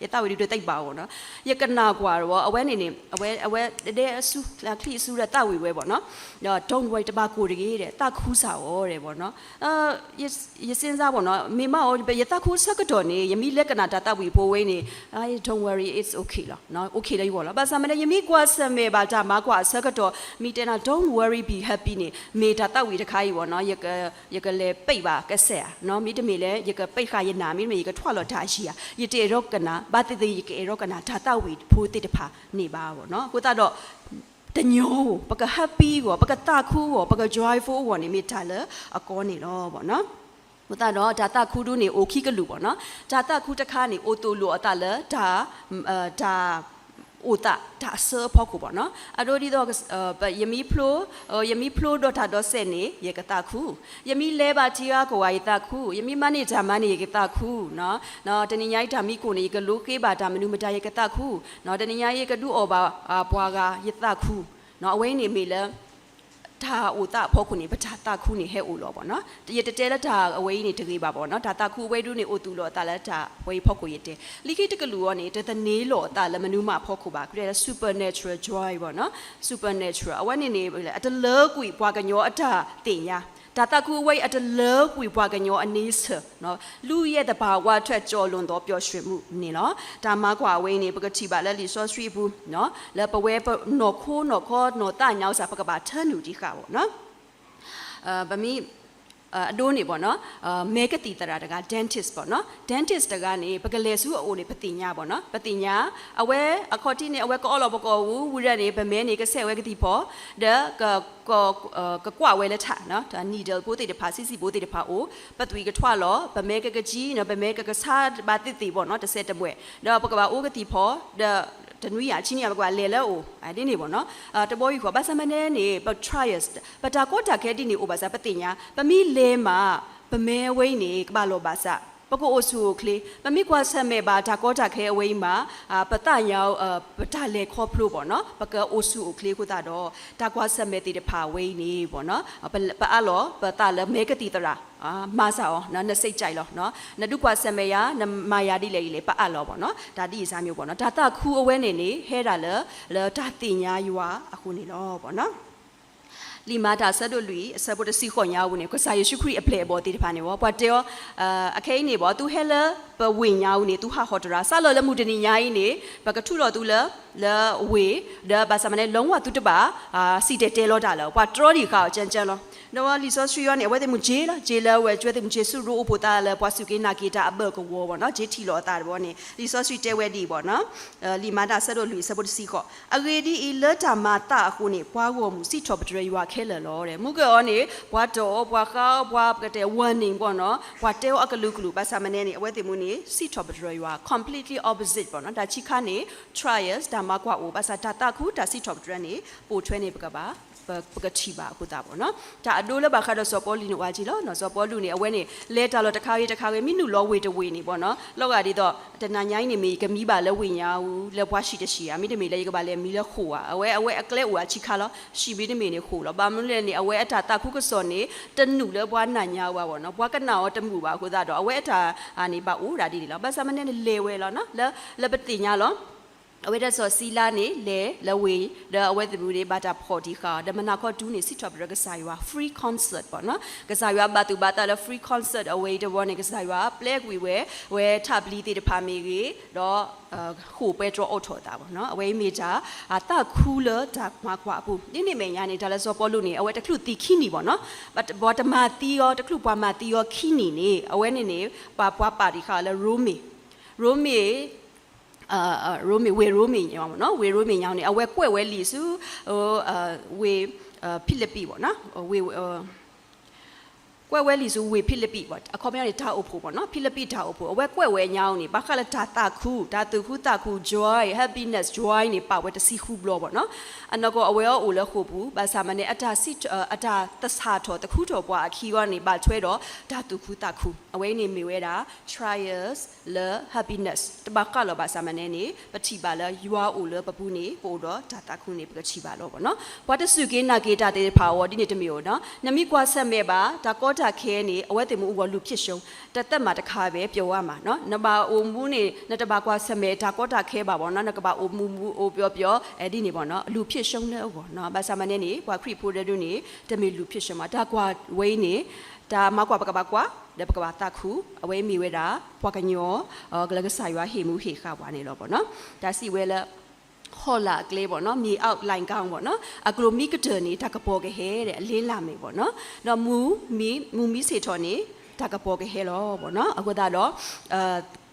ယသးဝံၣ်ဒုးတသ့ဘၣ်အီၤနီၤ, ယကနၣ်ကွၢ်ဒီး အဝဲန့ၣ်န့ၣ် အဝဲ အဝဲဒဲအစု ချံအစုဒီးသးဝံၣ်ဝဲပေါ့နော်, ဒီး don't worry တဘၣ်ကိၢ်တဂ့ၤဒီး သးခုစ့ၢ်ကီးဒီးပေါ့နော်. ယ ယစ့ၣ်စါပေါ့နော်, မ့ၢ်မးအီၤ ယသးခုဆၢကတီၢ်န့ၣ် ယမ့ၢ်လဲၤကနၣ်တၢ်သးဝံၣ်ဖိဝဲန့ၣ် don't worry, it's okay လီၤ, okay လၢယဂီၢ်လီၤ. ဘၣ်ဆၣ်မနုၤ ယမ့ၢ်ကွၢ်ဆၢၣ်မဲာ်ဘၣ်တၢ်မၤကွၢ်အဆၢကတီၢ် မ့ၢ်တဲနၤ don't worry, be happy န့ၣ် မ့ၢ်တၢ်သးဝံၣ်တခါအံၤပေါ့နော်, ယကလဲၤပိတ်ပါကစဲးဧါ, မ့တမ့ၢ်လၢ ယကပိတ်ဃာ်ယနၢ်, မ့တမ့ၢ် ယကထွးလီၤတၢ်အယံၤဧါ, ယတအဲၣ်ဒိးကနၣ်, ဘၣ်သ့ၣ်သ့ၣ် ယကအဲၣ်ဒိးကနၣ်တၢ်သးဝံၣ်ဖိသ့ၣ်တဖၣ်န့ၣ်ဘၣ်ပေါ့နော်. အဃိသတးဒီး တညီအဂီၢ် ပက happy အဂီၢ်, ပကသးခုအဂီၢ်, ပက joyful အဂီၢ်န့ၣ် မ့ၢ်တၢ်လၢအကီန့ၣ်လီၤပေါ့နော်. အဃိသတးဒီး တၢ်သးခုဒုန့ၣ် အိၣ်ခံကလုာ်ပေါ့နော်. တၢ်သးခုတခါန့ၣ် အိၣ်သူၣ်လိာ်အသးလၢတၢ် တၢ် အိၣ်သး တၢ်အဆၢအဖီခိၣ်ပေါ့နော်. အဒိဒ်သိး ယမ့ၢ်ဖျိ ယမ့ၢ်ဖျိဒီးတၢ်ဒီးစဲးန့ၣ် ယကသးခု, ယမ့ၢ်လဲၤဘၣ်ထံဂၤကီၢ်ဂၤ ယသးခု, ယမ့ၢ်မၤန့ၢ်တၢ်မၤန့ၣ် ယကသးခု, တနံၤညါအံၤတၢ်မံကိၢ်န့ၣ် ယကလိဃ့ဘၣ်တၢ်မနုၤမတၤ ယကသးခု, တနံၤညါအံၤ ယကဒုးအီၣ်ဘၣ်ပှၤဂၤ ယသးခု. အဝဲန့ၣ်မ့ၢ်လၢ တၢ်အိၣ်သးအဖီခိၣ်န့ၣ် ပတၢ်သးခုန့ၣ်ဟဲအိၣ်လီၤပေါ့နော်. ယတတဲလၢတၢ်အဝဲအံၤန့ၣ်တဂ့ၤဘၣ်ပေါ့နော်. တၢ်သးခုအဝဲဒုန့ၣ် အိၣ်သူၣ်လီၤအသးလၢတၢ်ဝဲအံၤဖီခိၣ်ယတဲ. လၢခံတကလုာ်အီၤန့ၣ် တသန့ၤလီၤအသးလၢမနုၤမးအဖီခိၣ်ဘၣ်, ကတဲလၢ supernatural joy ပေါ့နော်. supernatural အဝဲန့ၣ်န့ၣ် အတလၢကွံာ်ပှၤကညီအတၢ်သ့ၣ်ညါ, တၢ်သးခုအဝဲအံၤ အတလၢကွံာ်ပှၤကညီအန့ဆၢၣ် လူရဲ့သဘာဝထွက်ကျော်လွန်သောပျော်ရွှင်မှုန့ၣ်လီၤ. တၢ်မၤကွၢ်အဝဲအံၤန့ၣ် ပကထံၣ်ဘၣ်လၢလံာ်စီဆှံအပူၤ လၢပဝဲပနီၢ်ခိနီၢ်ခီနီၢ်သးညါစ့ၢ် ပကဘၣ်ထၢနုာ်တံၢ်ဃာ်ပေါ့နော်. ပမ့ၢ် အဒိန့ၣ်ပေါ့နော်, မဲကသံၣ်သရၣ်တဂၤ dentist ပေါ့နော်. dentist တဂၤန့ၣ် ပကလဲၤဆူအအိၣ်န့ၣ် ပသ့ၣ်ညါပေါ့နော်, ပသ့ၣ်ညါ အဝဲအခီၣ်ထံးန့ၣ် အဝဲကအီလီၤပကအီၣ်ဝံၤဝံၤဒၣ်န့ၣ် ပမဲန့ၣ် ကဆဲးဝဲကသံၣ်ဖီ ဒီး ကကွၢ်ဝဲလၢထး needle ဖိသ့ၣ်တဖၣ် ဆံးဆံးဖိသ့ၣ်တဖၣ်အိၣ်, ပသွံၣ်ကထွးလီၤ, ပမဲကကကံ, ပမဲကကဆါဘၣ်သ့ၣ်သ့ၣ်ပေါ့နော်, တစဲးတမှဲာ်, ဒီးပကဘၣ်အိၣ်ကသံၣ်ဖီ, ဒီးတနွံအဆံနံၣ် ပကဘၣ်လဲၤလၢအအိၣ် ဒ်န့ၣ်ပေါ့နော်. တဘီယူၢ်ဃီ ဘၣ်ဆၣ်မနုၤန့ၣ် ပ trials ပတၢ်ကီတၢ်ခဲဒ်န့ၣ်အိၣ်ဘၣ်ဆၣ် ပသ့ၣ်ညါ, ပမ့ၢ်လဲၤမး ပမဲဝဲအံၤန့ၣ် ကဘၣ်လီၤဘၣ်စး, ပကအိၣ်ဆူၣ်အိၣ်ချ့, ပမ့ၢ်ကွၢ်ဆၢၣ်မဲာ်ဘၣ်တၢ်ကီတၢ်ခဲအဝဲအံၤမး ပသးညါ ပတၢ်လဲၤခီဖျိပေါ့နော်, ပကအိၣ်ဆူၣ်အိၣ်ချ့အဃိသတးဒီး တၢ်ကွၢ်ဆၢၣ်မဲာ်သ့ၣ်တဖၣ်အဝဲအံၤန့ၣ်ပေါ့နော်, ပအးလီၤပသးလၢမဲကသံၣ်သရၣ်, မၤစၢ်အီၤ နစိတ်ကြိုက်လီၤ, နဒုးကွၢ်ဆၢၣ်မဲာ်ယၤ နမၤယၤဒ်လဲၣ်ဒ်လဲၣ် ပအးလီၤပေါ့နော်, တၢ်ဒ်အံၤစ့ၢ်မ့ၢ်ပေါ့နော်. တၢ်သးခုအဝဲန့ၣ်န့ၣ် ဟဲဒၣ်လၢ လၢတၢ်သ့ၣ်ညါယွၤအဃိန့ၣ်လီၤပေါ့နော်. လံာ်မၤတၢ်အဆၢဒိၣ်လွံၢ် အဆၢဖိတဆံဃိးညါအပူၤန့ၣ် ကစၢ်ယ့ၣ်ၡူးခရံာ်အပျဲၢ်အဘီၣ်သ့ၣ်တဖၣ်န့ၣ် ပှၤတဲအီၤ အခဲအံၤန့ၣ်ဘၣ် သုဟဲလၢပဝ့ၢ်ညါအူန့ၣ် သုဟးဟီၣ်တရၣ်, စးလီၤလၢမုၢ်တနံၤညါအံၤန့ၣ် ပကထုးထီၣ်သုလၢ လၢဝ့ၢ်, ဒီးဘၣ်ဆၣ်မနုၤလဲၣ် လီၤမၢ်သုတဘၣ် စံၣ်တဲၤတဲလီၤတၢ်လၢၤ, ပှၤတြီဒံးဃာ်အီၤကၠၢကၠၢလီၤ. ဒီးလံာ်စီဆှံအံၤန့ၣ် အဝဲသ့ၣ်မုၢ်ကၠ့လီၤ, ကၠ့လၢအဝဲ ကၠွဲသ့ၣ်မုၢ်ကၠ့ဆူရိအိၣ်ဖှိၣ်သးလၢပှၤစူၢ်က့ၤနာ်က့ၤတၢ်အဘၢၣ်ကဝီၤဘၣ်နီၤ, ကၠ့ထံၣ်လိာ်အသးတဘျီန့ၣ် လံာ်စီဆှံတဲဝဲဒ်အံၤဘၣ်နီၤ, လံာ်မၤတၢ်အဆၢဒိၣ်လွံၢ်အဆၢဖိတဆံဃိး, အဂ့ၢ်ဒ်အံၤ, လၢတၢ်မၤသးအဃိန့ၣ် ပှၤဂီၢ်မုၢ်စံးထီၣ်ပတြၢၤယွၤခဲလၢာ်လီၤ. မူကၢၢ်အီၤန့ၣ် ပှၤတီၢ်အီၤ ပှၤဃါအီၤ ပှၤကတဲ warning ဘၣ်နီၤ, ပှၤတဲအီၤအကလုာ်ကလုာ်, ဘၣ်ဆၣ်မနုၤန့ၣ် အဝဲသ့ၣ်မုၢ်န့ၣ် စံးထီၣ်ပတြၢၤယွၤ completely opposite ဘၣ်နီၤ. တၢ်ခံခါန့ၣ် trials တၢ်မၤကွၢ်အိၣ်, ဘၣ်ဆၣ်တၢ်သးခု တၢ်စံးထီၣ်ပတြၢၤန့ၣ် ပိာ်ထွဲန့ၢ်ပကဘၣ် ပကထံၣ်ဘၣ်အဃိသတးဘၣ်နီၤ. တၢ်အဒိလၢဘၣ်ဃးဒီးစီၤပီလူးန့ၣ် အိၣ်ဝဲက့လီၤနီၤ. စီၤပီလူးန့ၣ် အဝဲန့ၣ် လဲၤတၢ်လီၢ်တခါဂ့ၤတခါဂ့ၤ မ့ၢ်နုာ်လီၤဝ့ၢ်တဝ့ၢ်န့ၣ်ဘၣ်နီၤ, လီၤဂာ်ဒ်သိး တနၤညါအံၤန့ၣ်မ့ၢ် ကမံဘၣ်လၢဝ့ၢ်ညါအူ လၢပှၤဟံၣ်တဟံၣ်ဧါ, မ့တမ့ၢ်လၢယကဘၣ်လဲၤမံလၢဃိာ်ဧါ, အဝဲ အဝဲအကျဲအိၣ်အခံခါလီၤ. ဟံၣ်မ့တမ့ၢ်န့ၣ်ဃိာ်လီၤ. ဘၣ်မနုၤလဲၣ်န့ၣ် အဝဲအတၢ်သးခုကစီၣ်န့ၣ် တနုာ်လၢပှၤနာ်ညါအူဘၣ်နီၤ, ပှၤကနၣ်အီၤတမုာ်ဘၣ်အဃိသတးဒီး အဝဲအတၢ်န့ၣ် ဘၣ်အိၣ်ဒၣ်ဒ်န့ၣ်လီၤ. ဘၣ်ဆၣ်မနုၤန့ၣ် လဲၤဝဲလီၤနီၤ, လၢ လၢပသ့ၣ်ညါလီၤ. အဝဲဒၣ်စီၤစံလါန့ၣ် လဲၤလၢဝ့ၢ် ဒီးအဝဲသ့ၣ်မုၢ်န့ၣ် ဘၣ်တၢ်ဖီၣ်တံၢ်ဃာ်အီၤ, ဒီးမုၢ်နၤခီတုၤန့ၣ် စံးထီၣ်ပတြၢၤကစၢ်ယွၤ free concert ဘၣ်နီၤ. ကစၢ်ယွၤဘၣ်သူၣ်ဘၣ်သးလၢ free concert အဝဲအံၤတဝီန့ၣ် ကစၢ်ယွၤပျဲကွံာ်ဝဲ ဝဲထးပျံၤသ့ၣ်တဖၣ်မ့ၢ်ဂ့ၤ, ဒီး ဃိာ်ပှဲၤတြီအိးထီၣ်အသးဘၣ်နီၤ. အဝဲအံၤမ့ၢ်တၢ် သးခုလၢတၢ်မၤကွၢ်အပူၤ, ဒ်န့ၣ်အမဲာ်ညါန့ၣ် တၢ်လၢစီၤပီလူးန့ၣ် အဝဲတချုးသံခံနံၣ်ဘၣ်နီၤ, ပှၤတမၤသံအီၤ, တချုးပှၤမၤသံအီၤခံနံၣ်န့ၣ် အဝဲန့ၣ်န့ၣ် ပှၤ ပှၤပာ်တံၢ်ဃာ်အီၤလၢရိမ့ၤ, ရိမ့ၤ ရိမ့ၤ ဝ့ၢ်ရိမ့ၤညါနီၤ, ဝ့ၢ်ရိမ့ၤညါန့ၣ် အဝဲကွဲးဝဲလံာ်ဆူ ဝ့ၢ်ဖံလံးပံးဘၣ်နီၤ, ဝ့ၢ် ကွဲးဝဲလံာ်ဆူဝ့ၢ်ဖံလံးပံး, အခီပညီန့ၣ် တၢ်အိၣ်ဖှိၣ်ဘၣ်နီၤ, ဖံလံးပံးတၢ်အိၣ်ဖှိၣ်, အဝဲကွဲးဝဲအညါအီၤန့ၣ် ဘၣ်ဃးလၢတၢ်သးခု, တၢ်သူၣ်ခုသးခု, joy, happiness, joy န့ၣ် ပာ်ဝဲတဆံဃုဘျီဘၣ်နီၤ. အနီၢ်ကီၢ်အဝဲအအိၣ်လၢဃိာ်ပူၤ, ဘၣ်ဆၣ်မ့ၢ်န့ၣ် အတၢ်သဆၣ်ထီၣ်သခူထီၣ်ပှၤအခံအဂီၢ်န့ၣ် ဘၣ်ထွဲဒီးတၢ်သူၣ်ခုသးခု, အဝဲအံၤန့ၣ်မ့ၢ်ဝဲဒၣ် trials လၢ happiness တဘၣ်ဃးလီၤ. ဘၣ်ဆၣ်မ့ၢ်န့ၣ်န့ၣ် ပထံၣ်ဘၣ်လၢယွၤအိၣ်လၢပပူၤန့ၣ် ပအိၣ်ဒီးတၢ်သးခုန့ၣ် ပကထံၣ်ဘၣ်လီၤဘၣ်နီၤ. ပှၤတစူၢ်က့ၤနာ်က့ၤတၢ်သ့ၣ်တဖၣ်အဂီၢ် ဒ်န့ၣ်တမ့ၢ်ဧိၤနီၤ, နမ့ၢ်ကွၢ်ဆၢၣ်မဲာ်ဘၣ် တၢ်ကီတၢ်ခဲန့ၣ် အဝဲသ့ၣ်မ့ၢ်အိၣ်ဂီၢ် လူၢ်ဖြစ်ရှုံး, တသက်မှာတစ်ခါပဲ ပျော်ရမှာနီၤ. နဘၣ်အိၣ်မူန့ၣ် နတဘၣ်ကွၢ်ဆၢၣ်မဲာ်တၢ်ကီတၢ်ခဲဘၣ်ဘၣ်နီၤ, နကဘၣ်အိၣ်မူမူအိၣ်ပျော်ပျော် ဒ်န့ၣ်ဘၣ်နီၤ, လူၢ်ဖြစ်ရှုံးလၢအဂီၢ်နီၤ. ဘၣ်ဆၣ်မ့ၢ်န့ၣ်န့ၣ် ပှၤခရံာ်ဖိတဒူၣ်န့ၣ် တမ့ၢ်လူၢ်ဖြစ်ရှုံးဘၣ်, တၢ်ကွၢ်ဝဲအံၤန့ၣ် တၢ်မၤကွၢ်ပကဘၣ်ကွၢ် ဒီးပကဘၣ်သးခု, အဝဲအံၤမ့ၢ်ဝဲဒၣ် ပှၤကညီ လၢကစၢ်ယွၤဟ့ၣ်မူဟ့ၣ်ဃာ်ပှၤန့ၣ်လီၤဘၣ်နီၤ. တၢ်စံးဝဲလၢ ဟီၣ်လာ်အကျဲဘၣ်နီၤ, မြေအောက်လှိုဏ်ခေါင်းဘၣ်နီၤ, အကျိၤမ့ၢ်ကတၢၢ်န့ၣ် တၢ်ကပီၤကဟဲဒီး အလ့လၢ်မဲာ်ဘၣ်နီၤ, ဒီးမူမ့ၢ်ဆ့ၣ်ထီၣ်န့ၣ် တၢ်ကပီၤကဟဲလီၤဘၣ်နီၤ. အဃိသတးဒီး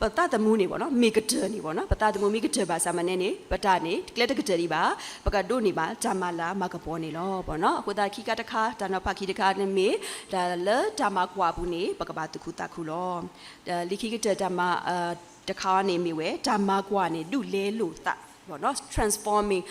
ပသးသမူန့ၣ်ဘၣ်နီၤ မ့ၢ်ကတၢၢ်န့ၣ်ဘၣ်နီၤ, ပသးသမူမ့ၢ်ကတၢၢ်ဘၣ်ဆၣ်မ့ၢ်န့ၣ်န့ၣ် ပတၢ်န့ၣ် ကျဲတကတၢၢ်ဒံးဘၣ်, ပကဒိးန့ၢ်ဘၣ် တၢ်မၤလၤမၤကပီၤန့ၣ်လီၤဘၣ်နီၤ. အဃိသတးခံခါတခါ တၢ်နီၤဖးခံတခါန့ၣ်မ့ၢ် တၢ်လၢတၢ်မၤကွၢ်အပူၤန့ၣ် ပကဘၣ်သူၣ်ခုသးခုလီၤ. လၢခံကတၢၢ်တၢ်မၤ တခါန့ၣ်မ့ၢ်ဝဲ တၢ်မၤကွၢ်န့ၣ် ဒုးလဲလိာ်သးဘၣ်နီၤ, transforming,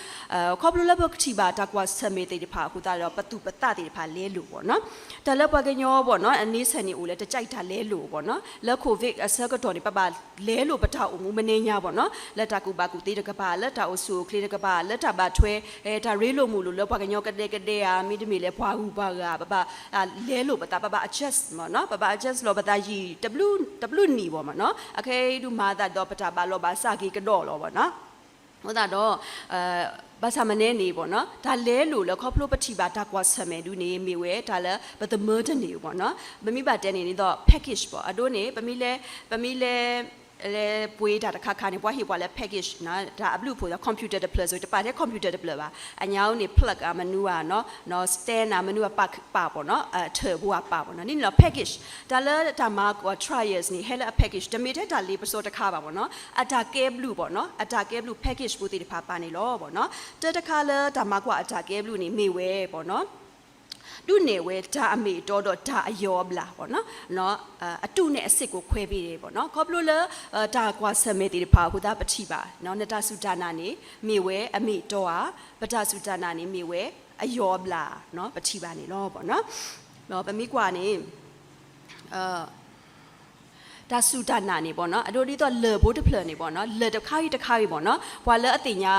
ခီဖျိလၢပထံၣ်ဘၣ်တၢ်ကွၢ်ဆၢၣ်မဲာ်သ့ၣ်တဖၣ်အဃိသတးဒီး ပသူၣ်ပသးသ့ၣ်တဖၣ်လဲလိာ်ဘၣ်နီၤ. တၢ်လၢပှၤကညီဘၣ်နီၤ အန့ဆၢၣ်န့ၣ်အိၣ်လၢ တကြိုက် တၢ်လဲလိာ်ဘၣ်နီၤ, လၢ COVID အဆၢကတီၢ်န့ၣ် ပဘၣ်လဲလိာ်ပတၢ်အိၣ်မူမနံၤညါဘၣ်နီၤ, လၢတၢ်ကူၣ်ဘၣ်ကူၣ်သ့တကပၤ, လၢတၢ်အိၣ်ဆူၣ်အိၣ်ချ့တကပၤ, လၢတၢ်ဘၣ်ထွဲ တၢ်ရ့လိာ်မုာ်လိာ်လၢပှၤကညီကဒဲကဒဲဧါ, မ့တမ့ၢ်လၢပှၤဂုၤပှၤဂၤ, ပဘၣ်လဲလိာ်ပသး, ပဘၣ် adjust မ့ၢ်နီၤ, ပဘၣ် adjust လီၤပသးယံာ် တဘျုးနံၣ်ဘၣ်မ့ၢ်နီၤ, အခဲအံၤဒုးမၤသးဒီးပတၢ်ဘၣ်လီၤဘၣ်စးက့ၤကဒီးလီၤဘၣ်နီၤ. အဃိသတးဒီး ဘၣ်ဆၣ်မ့ၢ်န့ၣ်န့ၣ်ဘၣ်နီၤ တၢ်လဲလိာ်လၢခီဖျိပထံၣ်ဘၣ်တၢ်ကွၢ်ဆၢၣ်မဲာ်ဒုးန့ၣ် မ့ၢ်ဝဲတၢ်လၢပသမၢတန့ၢ်ဘၣ်နီၤ, ပမ့ၢ်ဘၣ်တဲန့ၣ်န့ၣ်ဒီး package ဘၣ်, အဒိန့ၣ် ပမ့ၢ်လဲ ပမ့ၢ်လဲ လဲပှ့ၤတၢ်တခါခါန့ၣ် ပှၤဟ့ၣ်ပှၤလၢ package နီၤ, တၢ်အဘျုးအဖှိၣ်ဒီး computer တဖျၢၣ်စ့ၢ် တပာ်ထဲ computer တဖျၢၣ်ဘၣ်, အညါအိၣ်န့ၣ် plug ဧါ မနုၤဧါနီၤ, နီၤ stand ဧါ မနုၤဧါ ပာ်ပာ်ဘၣ်နီၤ, ထၢၣ်ဘိဧါပာ်ဘၣ်နီၤ, ဒ်န့ၣ်လီၤ package. တၢ်လၢတၢ်မၤကွၢ် trials န့ၣ် ဟဲလၢအ package တမ့ၢ်ထဲတၢ်လ့ပစီတခါဘၣ်ဘၣ်နီၤ, အတၢ်ကဲဘျုးဘၣ်နီၤ, အတၢ်ကဲဘျုး package ဖိသ့ၣ်တဖၣ်ပာ်န့ၣ်လီၤဘၣ်နီၤ. တၢ်တခါလၢတၢ်မၤကွၢ်အတၢ်ကဲဘျုးန့ၣ် မ့ၢ်ဝဲဘၣ်နီၤ ဒုးနဲၣ်ဝဲတၢ်အမ့ၢ်အတီဒီးတၢ်အယီၤအဘျၣ်ဘၣ်နီၤ, အတုန့ၣ်အစ့ၢ်ကီးခွဲးဘ့ၣ်ဒဲးဘၣ်နီၤ, ခီဖျိလၢ တၢ်ကွၢ်ဆၢၣ်မဲာ်သ့ၣ်တဖၣ်အဃိသတးပထံၣ်ဘၣ် နတၢ်စူၢ်တၢ်နာ်န့ၣ် မ့ၢ်ဝဲအမ့ၢ်အတီဧါ, ပတၢ်စူၢ်တၢ်နာ်န့ၣ် မ့ၢ်ဝဲအယီၤအဘျၣ်နီၤ, ပထံၣ်ဘၣ်န့ၣ်လီၤဘၣ်နီၤ. ပမ့ၢ်ကွၢ်န့ၣ် တၢ်စူၢ်တၢ်နာ်န့ၣ်ဘၣ်နီၤ အဒိဒ်သိးလၢၢ်ဖိတဖျၢၣ်န့ၣ်ဘၣ်နီၤ လၢၢ်တခါဂ့ၤတခါဂ့ၤဘၣ်နီၤ ပှၤလၢအသ့ၣ်ညါ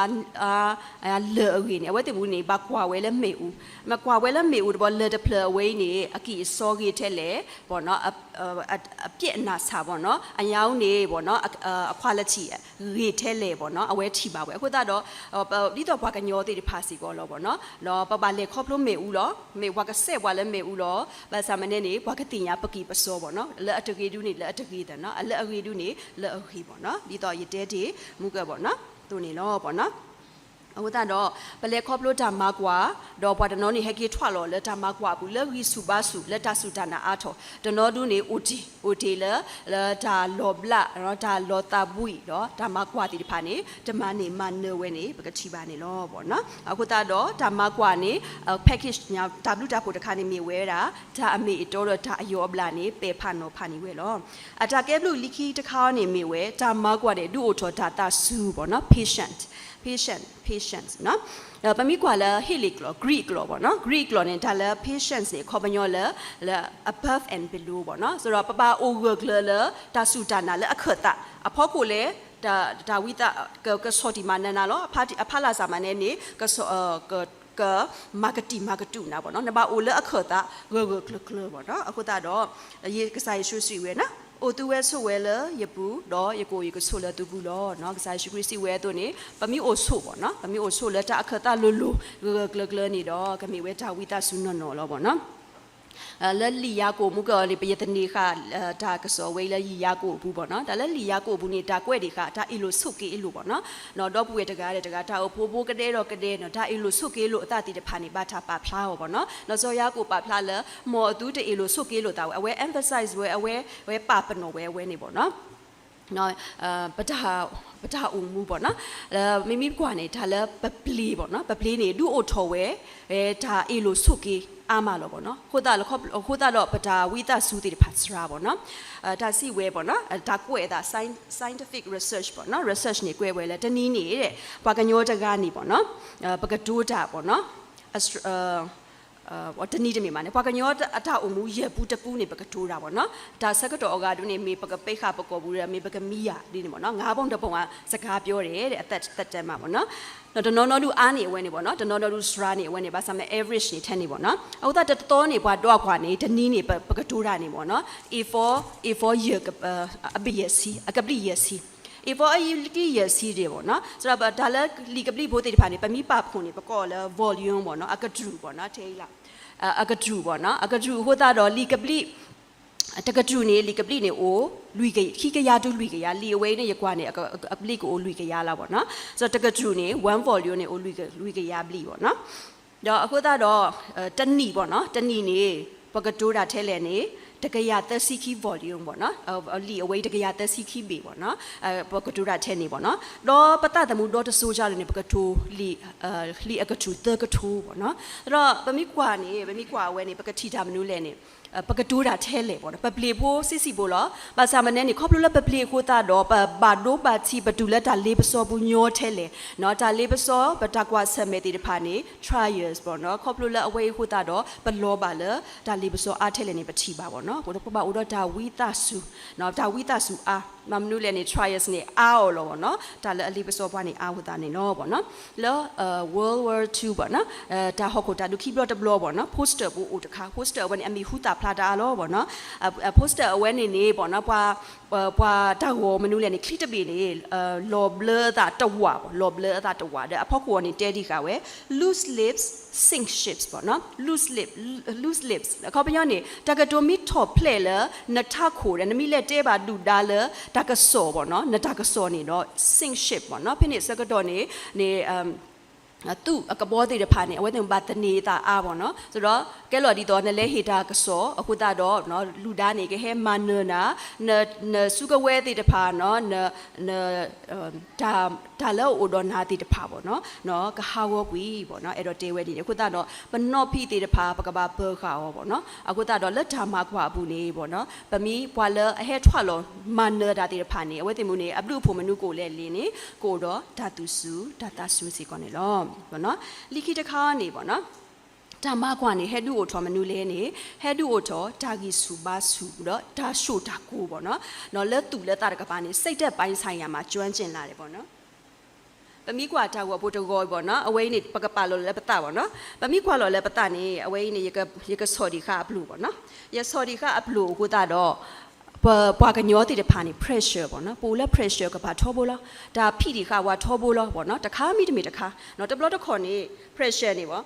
လၢၢ်အဂ့ၢ်န့ၣ် အဝဲသ့ၣ်မူန့ၣ် ဘၣ်ကွၢ်ဝဲလၢမ့ၣ်အူ, မ့ၢ်ကွၢ်ဝဲလၢမ့ၣ်အူတဘျီ လၢၢ်တဖျၢၣ်အဝဲအံၤန့ၣ် အကံၢ်အစီဂ့ၤထဲလဲၣ်ဘၣ်နီၤ အပျဲၢ်အနၢ်ဆၣ်ဘၣ်နီၤ အညါအူန့ၣ်ဘၣ်နီၤ အ quality ဂ့ၤထဲလဲၣ်ဘၣ်နီၤ အဝဲထံၣ်ဘၣ်ဝဲ အဃိသတးဒီး ဒ်သိးပှၤကညီသ့ၣ်တဖၣ်စ့ၢ်ကီးလီၤဘၣ်နီၤ ဒီးပဘၣ်လဲၤခီဖျိမ့ၣ်အူလီၤ မ့ၢ်ပှၤကစဲးပှၤလၢမ့ၣ်အူလီၤ ဘၣ်ဆၣ်မ့ၢ်န့ၣ်န့ၣ် ပှၤကသ့ၣ်ညါပကံၢ်ပစီဘၣ်နီၤ လၢအတဂ့ၤဒုန့ၣ် လၢအတဂ့ၤသနီၤ အလၢအဂ့ၤဒုန့ၣ် လၢအဂ့ၤဘၣ်နီၤ ဒ်သိးယတဲတ့ၢ်မူကၢဘၣ်နီၤ သိးန့ၣ်လီၤဘၣ်နီၤ အဃိသတးဒီး ပလဲၤခီဖျိတၢ်မၤကွၢ် ဒီးပှၤတနီၤန့ၣ် ဟဲက့ၤထွဲလီၤလၢတၢ်မၤကွၢ်အပူၤ လၢဂံၢ်ဆူၣ်ဘါဆူၣ် လၢတၢ်စူၢ်တၢ်နာ်အါထီၣ် တနီၤဒုန့ၣ် အိၣ်တ့ၢ် အိၣ်တ့ၢ်လၢ လၢတၢ်လီၤဘျး တၢ်လီၤသးဘှံးဒီး တၢ်မၤကွၢ်သ့ၣ်တဖၣ်န့ၣ် တမၤန့ၢ်မၤနၢၤဝဲန့ၣ် ပကထံၣ်ဘၣ်န့ၣ်လီၤဘၣ်နီၤ အဃိသတးဒီး တၢ်မၤကွၢ်န့ၣ် package တၢ်ဘျုးတၢ်ဖှိၣ်တခါန့ၣ်မ့ၢ်ဝဲဒၣ် တၢ်အမ့ၢ်အတီဒီးတၢ်အယီၤအဘျးန့ၣ် ပဲာ်ဖးနီၤဖးန့ၢ်ဝဲလီၤ အတၢ်ကဲဘျုးလၢခံတခါန့ၣ်မ့ၢ်ဝဲ တၢ်မၤကွၢ်န့ၣ် ဒုးအိၣ်ထီၣ်တၢ်သးစူၤဘၣ်နီၤ patient, patient, patience နီၤ ပမ့ၢ်ကွၢ်လၢ Greek ကျိာ်, Greek ကျိာ်ဘၣ်နီၤ Greek ကျိာ်န့ၣ် တၢ်လၢ patience န့ၣ် အခီပညီလၢ လၢ above and below ဘၣ်နီၤ ဆိုတော့ ပဘၣ်အိၣ်ဂၢၢ်ကျၢၤလၢ တၢ်စူၢ်တၢ်နာ်လၢအခၢၣ်သး အဖီခိၣ်လဲၣ် တၢ်ဝံသး ကဆီၣ်တံၢ်မၤနၢၤနၤလီၤ အဖီလာ်စးမၤန့ၣ်န့ၣ် က ကမၤကတံၢ်မၤကတူၢ်နၤဘၣ်နီၤ နဘၣ်အိၣ်လၢအခၢၣ်သး ဂၢၢ်ဂၢၢ်ကျၢၤကျၢၤဘၣ်နီၤ အဃိသတးဒီး ကစၢ်ယ့ၣ်ၡူးစံးဝဲနီၤ အိၣ်သုဝဲဆိၣ်ဝဲလၢယပူၤ ဒီးယကအိၣ်ယကဆိးလၢသုပူၤလီၤ ကစၢ်ယ့ၣ်ၡူးခရံာ်စံးဝဲအသိးန့ၣ် ပမ့ၢ်အိၣ်ဆိၣ်ဘၣ်နီၤ ပမ့ၢ်အိၣ်ဆိၣ်လၢတၢ်အခၢၣ်သးလိၤလိၤ ဂၢၢ်ဂၢၢ်ကျၢၤကျၢၤန့ၣ်ဒီး ကမ့ၢ်ဝဲတၢ်ဝံသးစူၤနီၢ်နီၢ်လီၤဘၣ်နီၤ လၢလံာ်ယၤကိာ်မူကၢန့ၣ် ပယသန့ၤဃာ် တၢ်ကစီၣ်ဝဲအံၤလၢလံာ်ယၤကိာ်အပူၤဘၣ်နီၤ တၢ်လၢလံာ်ယၤကိာ်အပူၤန့ၣ် တၢ်ကွဲးဒံးဃာ် တၢ်အ့ၣ်လိာ်ဆိးက့အ့ၣ်လိာ်ဘၣ်နီၤ ဒီပုၢ်ဝဲၢ်တဂၤဒီးတဂၤ တၢ်အိၣ်ဖှိၣ်ဖိကဒဲဒီးကဒဲနီၤ တၢ်အ့ၣ်လိာ်ဆိးက့လိာ်အသးသ့ၣ်တဖၣ်န့ၣ် ဘၣ်တၢ်ပာ်ဖျါအီၤဘၣ်နီၤ လီၤဆီယၤကိာ်ပာ်ဖျါလၢ မ်အသုတအ့ၣ်လိာ်ဆိးက့လိာ်သးဝဲ အဝဲ emphasize ဝဲ အဝဲ ဝဲပာ်ပနီၣ်ဝဲအဝဲန့ၣ်ဘၣ်နီၤ ပတၢ်အိၣ်မူပေါ့နော်. မ့မ့ၢ်ပကွၢ်န့ၣ် တၢ်လၢပပျ့ၤပေါ့နော်, ပပျ့ၤန့ၣ် ဒုးအိၣ်ထီၣ်ဝဲ တၢ်အ့ၣ်လိာ်ဆိးက့အါမးလီၤပေါ့နော်. အဃိသတးဒီးပတၢ်ဝံသးစူၤသ့ၣ်တဖၣ်စှၤပေါ့နော်. တၢ်စံးဝဲပေါ့နော်, တၢ်ကွဲးအသး scientific research ပေါ့နော်, research န့ၣ်ကွဲးဝဲလၢတနံၤန့ၣ် ပှၤကညီတဂၤန့ၣ်ပေါ့နော်, ပကတိၤတၢ်ပေါ့နော် တနံၤတမ့ၢ်ဘၣ်န့ၣ် ပှၤကညီအတၢ်အိၣ်မူယဲၢ်ပူတပူန့ၣ် ပကတိၤတၢ်ပေါ့နော်. တၢ်ဆၢကတီၢ်အဂၤဒ်န့ၣ် မ့ၢ်ပကပဲာ်ဃာ်ပကိာ်ပူၤဒီး မ့ၢ်ပကမံယၤဒ်န့ၣ်ပေါ့နော်. ငါးပုံတစ်ပုံ စကားပြောတယ်တဲ့ အသက် သက်တမ်းမှာပေါ့နော်. တနီၤနီၤဒုးအါန့ၢ်အဝဲန့ၣ်ပေါ့နော်, တနီၤနီၤဒုးစှၤန့ၢ်အဝဲန့ၣ်, ဘၣ်ဆၣ်မ့ၢ် average န့ၣ် ထဲန့ၣ်ပေါ့နော်. အဃိသတးတသီန့ၣ် ပှၤဒီကွၢ်န့ၣ် တနံၤန့ၣ် ပကတိၤတၢ်န့ၣ်ပေါ့နော်, A four, A four ယဲၢ်, အဘ့ၣ်ယဲၢ်ဆံ, အကဘျံးယဲၢ်ဆံ, A four အကဘျံးယဲၢ်ဆံဒၣ်ပေါ့နော်. ဆိုတော့တၢ်လၢလံာ်ကဘျံးဖိသ့ၣ်တဖၣ်န့ၣ် ပမ့ၢ်ပာ်ဖှိၣ်န့ၣ် ပကိးလၢ volume ပေါ့နော်, အကတြူၢ်ပေါ့နော်, ထဲအံၤလၢ အကတြူၢ်ပေါ့နော်. အကတြူၢ်အဃိသတးဒီးလံာ်ကဘျံး တကတြူၢ်န့ၣ် လံာ်ကဘျံးန့ၣ်အိၣ် လွံၢ်က, ခံကယၤတုၤလွံၢ်ကယၤ, လံာ်အဝဲအံၤန့ၣ် ယကွၢ်န့ၣ် အကဘျံးကအိၣ်လွံၢ်ကယၤလီၤပေါ့နော်. ဆိုတော့တကတြူၢ်န့ၣ် one volume န့ၣ် အိၣ်လွံၢ်က, လွံၢ်ကယၤဘျံးပေါ့နော်. ဒီးအဃိသတးဒီး တနံၣ်ပေါ့နော်, တနံၣ်န့ၣ် ပကတိၤတၢ်ထဲလဲၣ်န့ၣ် တကယၤသၢဆံခံ volume ပေါ့နော်, လံာ်အဝဲအံၤ တကယၤသၢဆံခံဘ့ၣ်ပေါ့နော်, ပကတိၤတၢ်ထဲန့ၣ်ပေါ့နော်. ဒီးပသးသမူဒီတစိၤဒ်လဲၣ်န့ၣ် ပကတိၤလံာ်, လံာ်အကတြူၢ်သၢကထိပေါ့နော်. ဒီးပမ့ၢ်ကွၢ်န့ၣ်, ပမ့ၢ်ကွၢ်အဝဲန့ၣ် ပကထံၣ်တၢ်မနုၤလဲၣ်န့ၣ်, ပကတိၤတၢ်ထဲလဲၣ်ပေါ့နော်, ပပျ့ၤဖိဆံးဆံးဖိလီၤ. ဘၣ်ဆၣ်မနုၤန့ၣ် ခီဖျိလၢပပျ့ၤအဃိသတးဒီး ပဘၣ်ဒိဘၣ်ထံး ပတုၤလၢတၢ်လ့ပစီပူၤညီထဲလဲၣ်, တၢ်လ့ပစီ ပတၢ်ကွၢ်ဆၢၣ်မဲာ်သ့ၣ်တဖၣ်န့ၣ် trials ပေါ့နော်. ခီဖျိလၢအဝဲအံၤအဃိသတးဒီး ပလီၤဘၣ်လၢတၢ်လ့ပစီအါထဲလဲၣ်န့ၣ် ပထံၣ်ဘၣ်ပေါ့နော်. ပဘၣ်အိၣ်ဒီးတၢ်ဝံသးစူၤ, တၢ်ဝံသးစူၤအါ, မနုၤလဲၣ်န့ၣ် trials န့ၣ် အါအီၤလီၤပေါ့နော်, တၢ်လၢအလ့ပစီပှၤန့ၣ် အါအဃိသတးန့ၣ်လီၤပေါ့နော်. လၢ World War Two ပေါ့နော်, တၢ်ဟီၣ်ခိၣ်တၢ်ဒုးခံဘျီတဘျီပေါ့နော်, poster ဖိအိၣ်တခါ, poster အဝဲန့ၣ် အမံၤဟူသၣ်ဖျါတၢ်အါလီၤပေါ့နော်. poster အဝဲန့ၣ်န့ၣ်ပေါ့နော်, ပှၤ, ပှၤတၢ်ဂီၤမနုၤလဲၣ်န့ၣ် ချံတဘ့ၣ်န့ၣ် လီၤဘျၢအသးတဝာ်ပေါ့, လီၤဘျၢအသးတဝာ်ဒီး အဖီခိၣ်အီၤန့ၣ် တဲဒံးဃာ်ဝဲ loose lips sink ships ပေါ့နော်. loose lip, loose lips အခီပညီန့ၣ် တၢ်ကတိၤမ့ၢ်ထီၣ်ဖျဲးလၢ နထးခိၣ်ဒီး နမ့ၢ်လဲၤတဲဘၣ်ဒုၣ်ဒါလၢ တၢ်ကစီၣ်ပေါ့နော်, နတၢ်ကစီၣ်န့ၣ်ဒီး sink ship ပေါ့နော်. ဖဲန့ၣ်ဆၢကတီၢ်န့ၣ်, န့ၣ် သူၣ်အကဘီသ့ၣ်တဖၣ်န့ၣ် အဝဲသ့ၣ်ဘၣ်သန့ၤအသးအါပေါ့နော်. ဆိုတော့ ကဲလီၤဒ်သိး နလဲၤဟ့ၣ်တၢ်ကစီၣ်အဃိသတးဒီး ဒုၣ်ဒါန့ၣ် ကဟဲမၤနၢၤနၤ, န, နစုကဝဲၤသ့ၣ်တဖၣ်, န, တၢ်, တၢ်လၢအအိၣ်ဒီးနၤသ့ၣ်တဖၣ်ပေါ့နော်, ကဟးဂီၤကွံာ်ပေါ့နော်, အဲၣ်ဒိးတဲဝဲဒ်န့ၣ်. အဃိသတးဒီး ပနီၣ်ဖံးသ့ၣ်တဖၣ် ပကဘၣ်ပၢၤဃာ်အီၤပေါ့နော်. အဃိသတးဒီး လၢတၢ်မၤကွၢ်အပူၤန့ၣ်ပေါ့နော်, ပမ့ၢ်ပှၤလၢအဟဲထွဲလီၤမၤနၢၤတၢ်သ့ၣ်တဖၣ်န့ၣ် အဝဲသ့ၣ်မ့ၢ်န့ၣ် အဘျုးအဖှိၣ်မနုၤကအိၣ်လဲၣ်န့ၣ် ကအိၣ်ဒီးတၢ်သူၣ်စူၤ တၢ်သးစူၤစ့ၢ်ကီးန့ၣ်လီၤ. လံာ်ခံတခါန့ၣ်ပေါ့နော်, တၢ်မၤကွၢ်န့ၣ် ဟဲဒုးအိၣ်ထီၣ်မနုၤလဲၣ်န့ၣ်, ဟဲဒုးအိၣ်ထီၣ်တၢ်ဂံၢ်ဆူၣ်ဘါဆူၣ်ဒီးတၢ်ဆိၣ်တၢ်ကိၤပေါ့နော်. လၢသူၣ်လၢသးတကပၤန့ၣ် စိတ်ဓာတ်ပိုင်းဆိုင်ရာမှာ ကျွမ်းကျင်လာတယ်ပေါ့နော်. ပမ့ၢ်ကွၢ်တၢ်ဂီၤဖိတဂီၤအံၤပေါ့နော်, အဝဲအံၤန့ၣ် ပကပာ်လီၤလၢပသးပေါ့နော်. ပမ့ၢ်ကွၢ်လီၤလၢပသးန့ၣ် အဝဲအံၤန့ၣ် ယကဆီၣ်ဒံးဃာ်အပျိၢ်ပေါ့နော်. ယဆီၣ်ဒံးဃာ်အပျိၢ်အဃိသတးဒီး ပှၤကညီသ့ၣ်တဖၣ်န့ၣ် pressure ပေါ့နော်, ပအိၣ်လၢ pressure ကပၤထီဘိလီၤ. တၢ်ဖံးဒံးဃာ်ဝဲထီဘိလီၤပေါ့နော်, တခါမံတမ့ၢ်တခါ, တဘျီတခီၣ်န့ၣ် pressure န့ၣ်ပေါ့,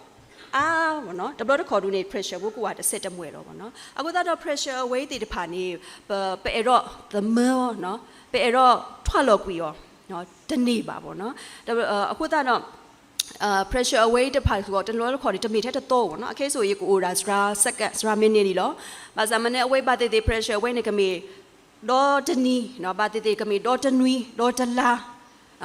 အါပေါ့နော်, တဘျီတခီၣ်ဒုးန့ၣ် pressure ဖိကအိၣ်တစဲးတမှဲာ်လီၤပေါ့နော်. အဃိသတးဒီး pressure အဝဲသ့ၣ်တဖၣ်န့ၣ် ပ, ပအဲၣ်ဒိးသမၢ, ပအဲၣ်ဒိးထွဲလီၤကွံာ်အီၤ တန့ၢ်ဘၣ်ပေါ့နော်. အဃိသတးဒီး pressure အဝဲအံၤတဖၣ်စ့ၢ်ကီး တဘျီတခီၣ်န့ၣ် တမ့ၢ်ထဲတသီဘၣ်ပေါ့နော်, အခဲစိာ်ယကအိၣ်ဒၣ်စှၤ second စှၤမံးနံးန့ၣ်လီၤ. ဘၣ်ဆၣ်မနုၤအဝဲဘၣ်သ့ၣ်သ့ၣ် pressure အဝဲန့ၣ်ကမ့ၢ် ဒီတနံၤ, ဘၣ်သ့ၣ်သ့ၣ်ကမ့ၢ်ဒီတနွံ, ဒီတလါ,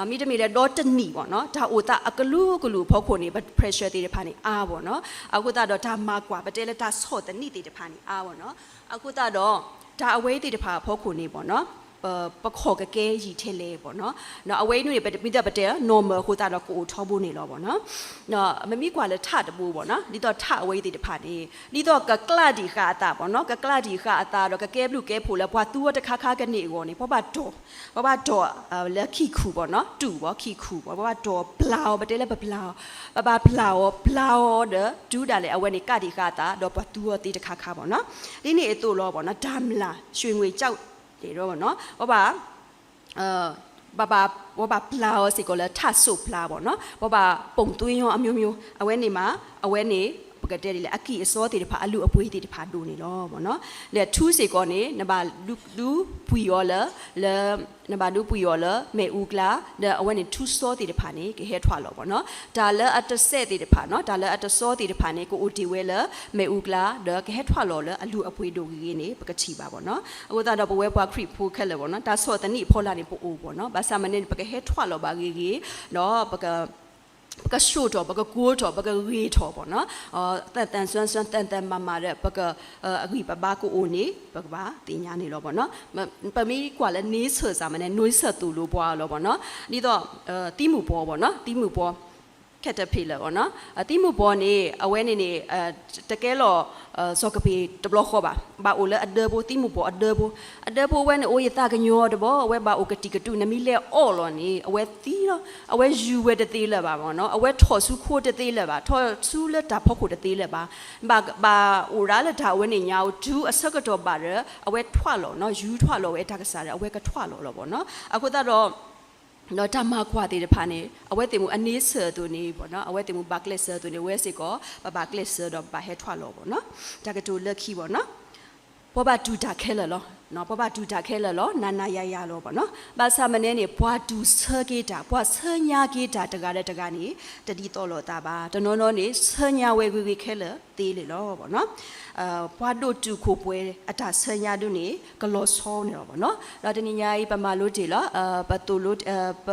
မ့တမ့ၢ်လၢဒီတနံၣ်ပေါ့နော်, တၢ်အိၣ်သးအကလုာ်ကလုာ်အဖီခိၣ်န့ၣ် pressure သ့ၣ်တဖၣ်န့ၣ်အါပေါ့နော်. အဃိသတးဒီးတၢ်မၤကွၢ် ပတဲလၢတၢ်ဆီၣ်သနံးသ့ၣ်တဖၣ်န့ၣ်အါပေါ့နော်. အဃိသတးဒီး တၢ်အဝဲသ့ၣ်တဖၣ်အဖီခိၣ်န့ၣ်ပေါ့နော်, ပ, ပခီၣ်ကကဲယံာ်ထဲလဲၣ်ပေါ့နော်. အဝဲအံၤန့ၣ် ပ, မ့ၢ်သးပတဲ normal အဃိသတးဒီးကအိၣ်ထီဘိန့ၣ်လီၤပေါ့နော်. မ့မ့ၢ်ကွၢ်လၢထးတဘိပေါ့နော်, ဒ်သိးထးအဝဲသ့ၣ်တဖၣ်န့ၣ် ဒ်သိးကကျးဒံးဃာ်အသးပေါ့နော်, ကကျးဒံးဃာ်အသးဒီးကကဲဘျုးကဲဖှိၣ်လၢပှၤသူအီၤတခါခါကန့ၢ်အဂီၢ်န့ၣ် ပဘၣ်တီၢ်, ပဘၣ်တီၢ်လၢခံခူၣ်ပေါ့နော်, တူၢ်ဘီခံခူၣ်ဘီ, ပဘၣ်တီၢ်ပျၢ်အီၤ, ပတဲလၢပပျၢ်အီၤ, ပဘၣ်ပျၢ်အီၤ, ပျၢ်အီၤဒီး တုၤဒၣ်လဲာ်အဝဲန့ၣ်ကးဒံးဃာ်အသး ဒီးပှၤသူအီၤသ့တခါခါပေါ့နော်. ဒ်န့ၣ်အသိးလီၤပေါ့နော်, တၢ်မျၢ် ရွှေငွေကျောက် န့ၣ်ဒီးပေါ့နော်, ပဘၣ် ပဘၣ်, ပဘၣ်ပျၢ်အီၤစ့ၢ်ကီးလၢထးစိၣ်ပျၢ်ပေါ့နော်, ပဘၣ် ပုံသွင်းအီၤ အမျိုးမျိုး, အဝဲန့ၣ်မး, အဝဲန့ၣ် ပ, ပကတဲဒ်လဲၣ် အကံၢ်အစီသ့ၣ်တဖၣ် အလုၢ်အပှ့ၤသ့ၣ်တဖၣ်ဒိၣ်န့ၣ်လီၤ. ဒီးထူစ့ၢ်ကီးန့ၣ် နဘၣ်ဒုးပှံၤအီၤလၢ လၢ နဘၣ်ဒုးပှံၤအီၤလၢ မ့ၣ်အူကျါ ဒီးအဝဲန့ၣ်ထူစီသ့ၣ်တဖၣ်န့ၣ် ကဟဲထွဲလီၤဘၣ်နီၤ. တၢ်လၢအတစဲးသ့ၣ်တဖၣ်နီၤ တၢ်လၢအတစီသ့ၣ်တဖၣ်န့ၣ် ကအိၣ်တ့ၢ်ဝဲလၢ မ့ၣ်အူကျါ ဒီးကဟဲထွဲလီၤလၢအလုၢ်အပှ့ၤဒိၣ်ဂ့ၤဂ့ၤန့ၣ် ပကထံၣ်ဘၣ်ဘၣ်နီၤ. အဃိသတးဒီး ပဝဲပှၤခရံာ်ဖိခဲလၢာ်ဘၣ်နီၤ တၢ်ဆီၣ်သနံးအဖီလာ်န့ၣ် ပအိၣ်ဘၣ်နီၤ. ဘၣ်ဆၣ်မ့ၢ်န့ၣ် ပကဟဲထွဲလီၤဘၣ်ဂ့ၤဂ့ၤ ဒီး ပကဆှိးထီၣ် ပကကိးထီၣ် ပကဂ့ၤထီၣ်ဘၣ်နီၤ. သၢၣ်သၢၣ်စွၣ်စွၣ် သၢၣ်သၢၣ်မၤမၤဒီး ပက အဂံၢ်ပဘါကအိၣ်န့ၣ် ပကဘၣ်သ့ၣ်ညါန့ၣ်လီၤဘၣ်နီၤ. ပမ့ၢ်ကွၢ်လၢ nature စ့ၢ်မ့ၢ်န့ၣ် nature သိၣ်လိပှၤလီၤဘၣ်နီၤ. ဒ်သိး သံမုၢ်ပှီၤဘၣ်နီၤ သံမုၢ်ပှီၤ caterpillar ဘၣ်နီၤ. သံမုၢ်ပှီၤန့ၣ် အဝဲန့ၣ်န့ၣ် တကဲလီၤ စီၤကပ့ၤတဘျီဃီဘၣ်. ဘၣ်အိၣ်လၢအဒၢဖိ သံမုၢ်ပှီၤအဒၢဖိ အဒၢဖိဝဲန့ၣ် အိၣ်ယသးကညီၤတဘျီ အဝဲဘၣ်အိၣ်ကတံာ်ကတူာ် နမ့ၢ်လဲၤအီၣ်လီၤန့ၣ် အဝဲသံလီၤ. အဝဲယူၤဝဲတသ့လၢၤဘၣ်ဘၣ်နီၤ. အဝဲထီၣ်ဆူခိတသ့လၢၤဘၣ် ထီၣ်ဆူလၢတၢ်ဖီခိၣ်တသ့လၢၤဘၣ်. ဘၣ် ဘၣ်အိၣ်ဒၣ်လၢတၢ်အဝဲန့ၣ်ညါအိၣ်တုၤအဆၢကတီၢ်ဘၣ်ဒီး အဝဲထွဲလီၤနီၤ ယူၤထွဲလီၤဝဲတၢ်ကစၢ်ဒီး အဝဲကထွဲလီၤလီၤဘၣ်နီၤ. အဃိသတးဒီး ဒီးတၢ်မၤကွၢ်သ့ၣ်တဖၣ်န့ၣ် အဝဲသ့ၣ်မူအန့ဆၢၣ်အသိးန့ၣ်ဘၣ်နီၤ အဝဲသ့ၣ်မူဘၣ်ကျဲးစၢးအသိးန့ၣ် အဝဲစ့ၢ်ကီး ပဘၣ်ကျဲးစၢးဒီးပဘၣ်ဟဲထွဲလီၤဘၣ်နီၤ. တၢ်ကတိၤလၢခံဘၣ်နီၤ ပှၤဘၣ်တူၢ်တၢ်ခဲလၢာ်လီၤနီၤ ပှၤဘၣ်တူၢ်တၢ်ခဲလၢာ်လီၤ နၤနၤယၤယၤလီၤဘၣ်နီၤ. ဘၣ်ဆၣ်မ့ၢ်န့ၣ်န့ၣ် ပှၤတူၢ်ဆၢက့ၤတၢ် ပှၤဆၢညါက့ၤတၢ်တဂၤဒီးတဂၤန့ၣ် တဒ်သိးလိာ်သးဘၣ်. တနီၤနီၤန့ၣ် ဆၢညါဝဲဂ့ၤဂ့ၤခဲလၢာ်သ့လံလီၤဘၣ်နီၤ. ပှၤဒိၣ်တုာ်ခိၣ်ပှဲၤအတၢ်ဆၢညါဒုန့ၣ် ကလီၤဆီန့ၣ်လီၤဘၣ်နီၤ. ဒီးတနံၤညါအံၤ ပမၤလိတ့ၢ်လီၤ ပသိၣ်လိ ပ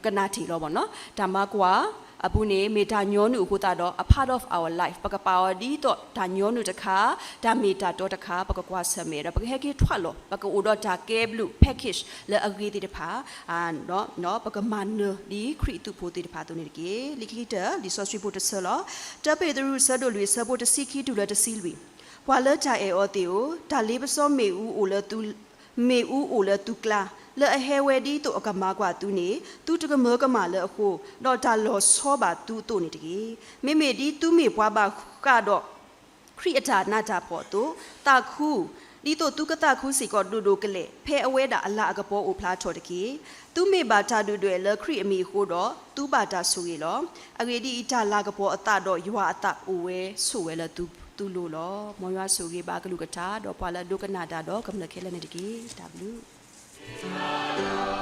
ကနၣ်တ့ၢ်လီၤဘၣ်နီၤ. တၢ်မၤကွၢ်အပူၤန့ၣ် မ့ၢ်တၢ်ညီနုၢ်အဃိသတးဒီး a part of our life ပကပာ်အီၤဒ်သိးတၢ်ညီနုၢ်တခါ တၢ်မ့ၢ်တၢ်တီတခါ ပကကွၢ်ဆၢၣ်မဲာ်ဒီး ပကဟဲက့ၤထွဲလီၤ ပကအိၣ်ဒီးတၢ်ကဲဘျုး package လၢအဂ့ၤသ့ၣ်တဖၣ် ဒီးပကမၤနၢၤဒ်ခရံာ်အသုးဖိသ့ၣ်တဖၣ်အသိးန့ၣ်တက့ၢ်. လံာ်ခံကတၢၢ် လံာ်စီဆှံဖိတဆၢလီၤ. တၢပ့းတရူး အဆၢဒိၣ်လွံၢ် အဆၢဖိတဆံခံတုၤလၢတဆံလွံၢ်, ပှၤလၢတၢ်အဲၣ်အီၤသ့ၣ်ဧၢ, တၢ်လ့ပစီမ့ၣ်အူအိၣ်လၢသု မ့ၣ်အူအိၣ်လၢသုကျါ, လၢအဟဲဝဲဒ်သိးအကမၤကွၢ်သုန့ၣ် သုတကမၢကမၣ်လၢအဃိ, ဒီးတၢ်လီၤဆီဘၣ်သုအသိးန့ၣ်တက့ၢ်. မ့မ့ၢ်ဒ်သုမ့ၢ်ပှၤဘၣ်ဃးဒီး ခရံာ်အတၢ်နးတၢ်ဖှီၣ်အသိး, သးခု, ဒ်သိးသုကသးခုစ့ၢ်ကီးဒိၣ်ဒိၣ်ကလဲာ်, ဖဲအဝဲဒၣ်အလၤအကပီၤအိၣ်ဖျါထီၣ်တက့ၢ်. သုမ့ၢ်ဘၣ်တၢ်ဒုၣ်ဒွဲၣ်လၢခရံာ်အမံၤအဃိဒီး, သုဘၣ်တၢ်ဆိၣ်ဂ့ၤလီၤ. အဂ့ၢ်ဒ်အံၤ, တၢ်လၤကပီၤအသးဒီးယွၤအသးအိၣ်ဝဲဆိးဝဲလၢသုလိၤလီၤ. မ်ယွၤဆိၣ်ဂ့ၤဘၣ်ကလုၢ်ကထါ ဒီးပှၤလၢအဒိကနၣ်တၢ်ဒီးကမျၢၢ်ခဲလၢာ်န့ၣ်တက့ၢ်. တၢ်ဘျုး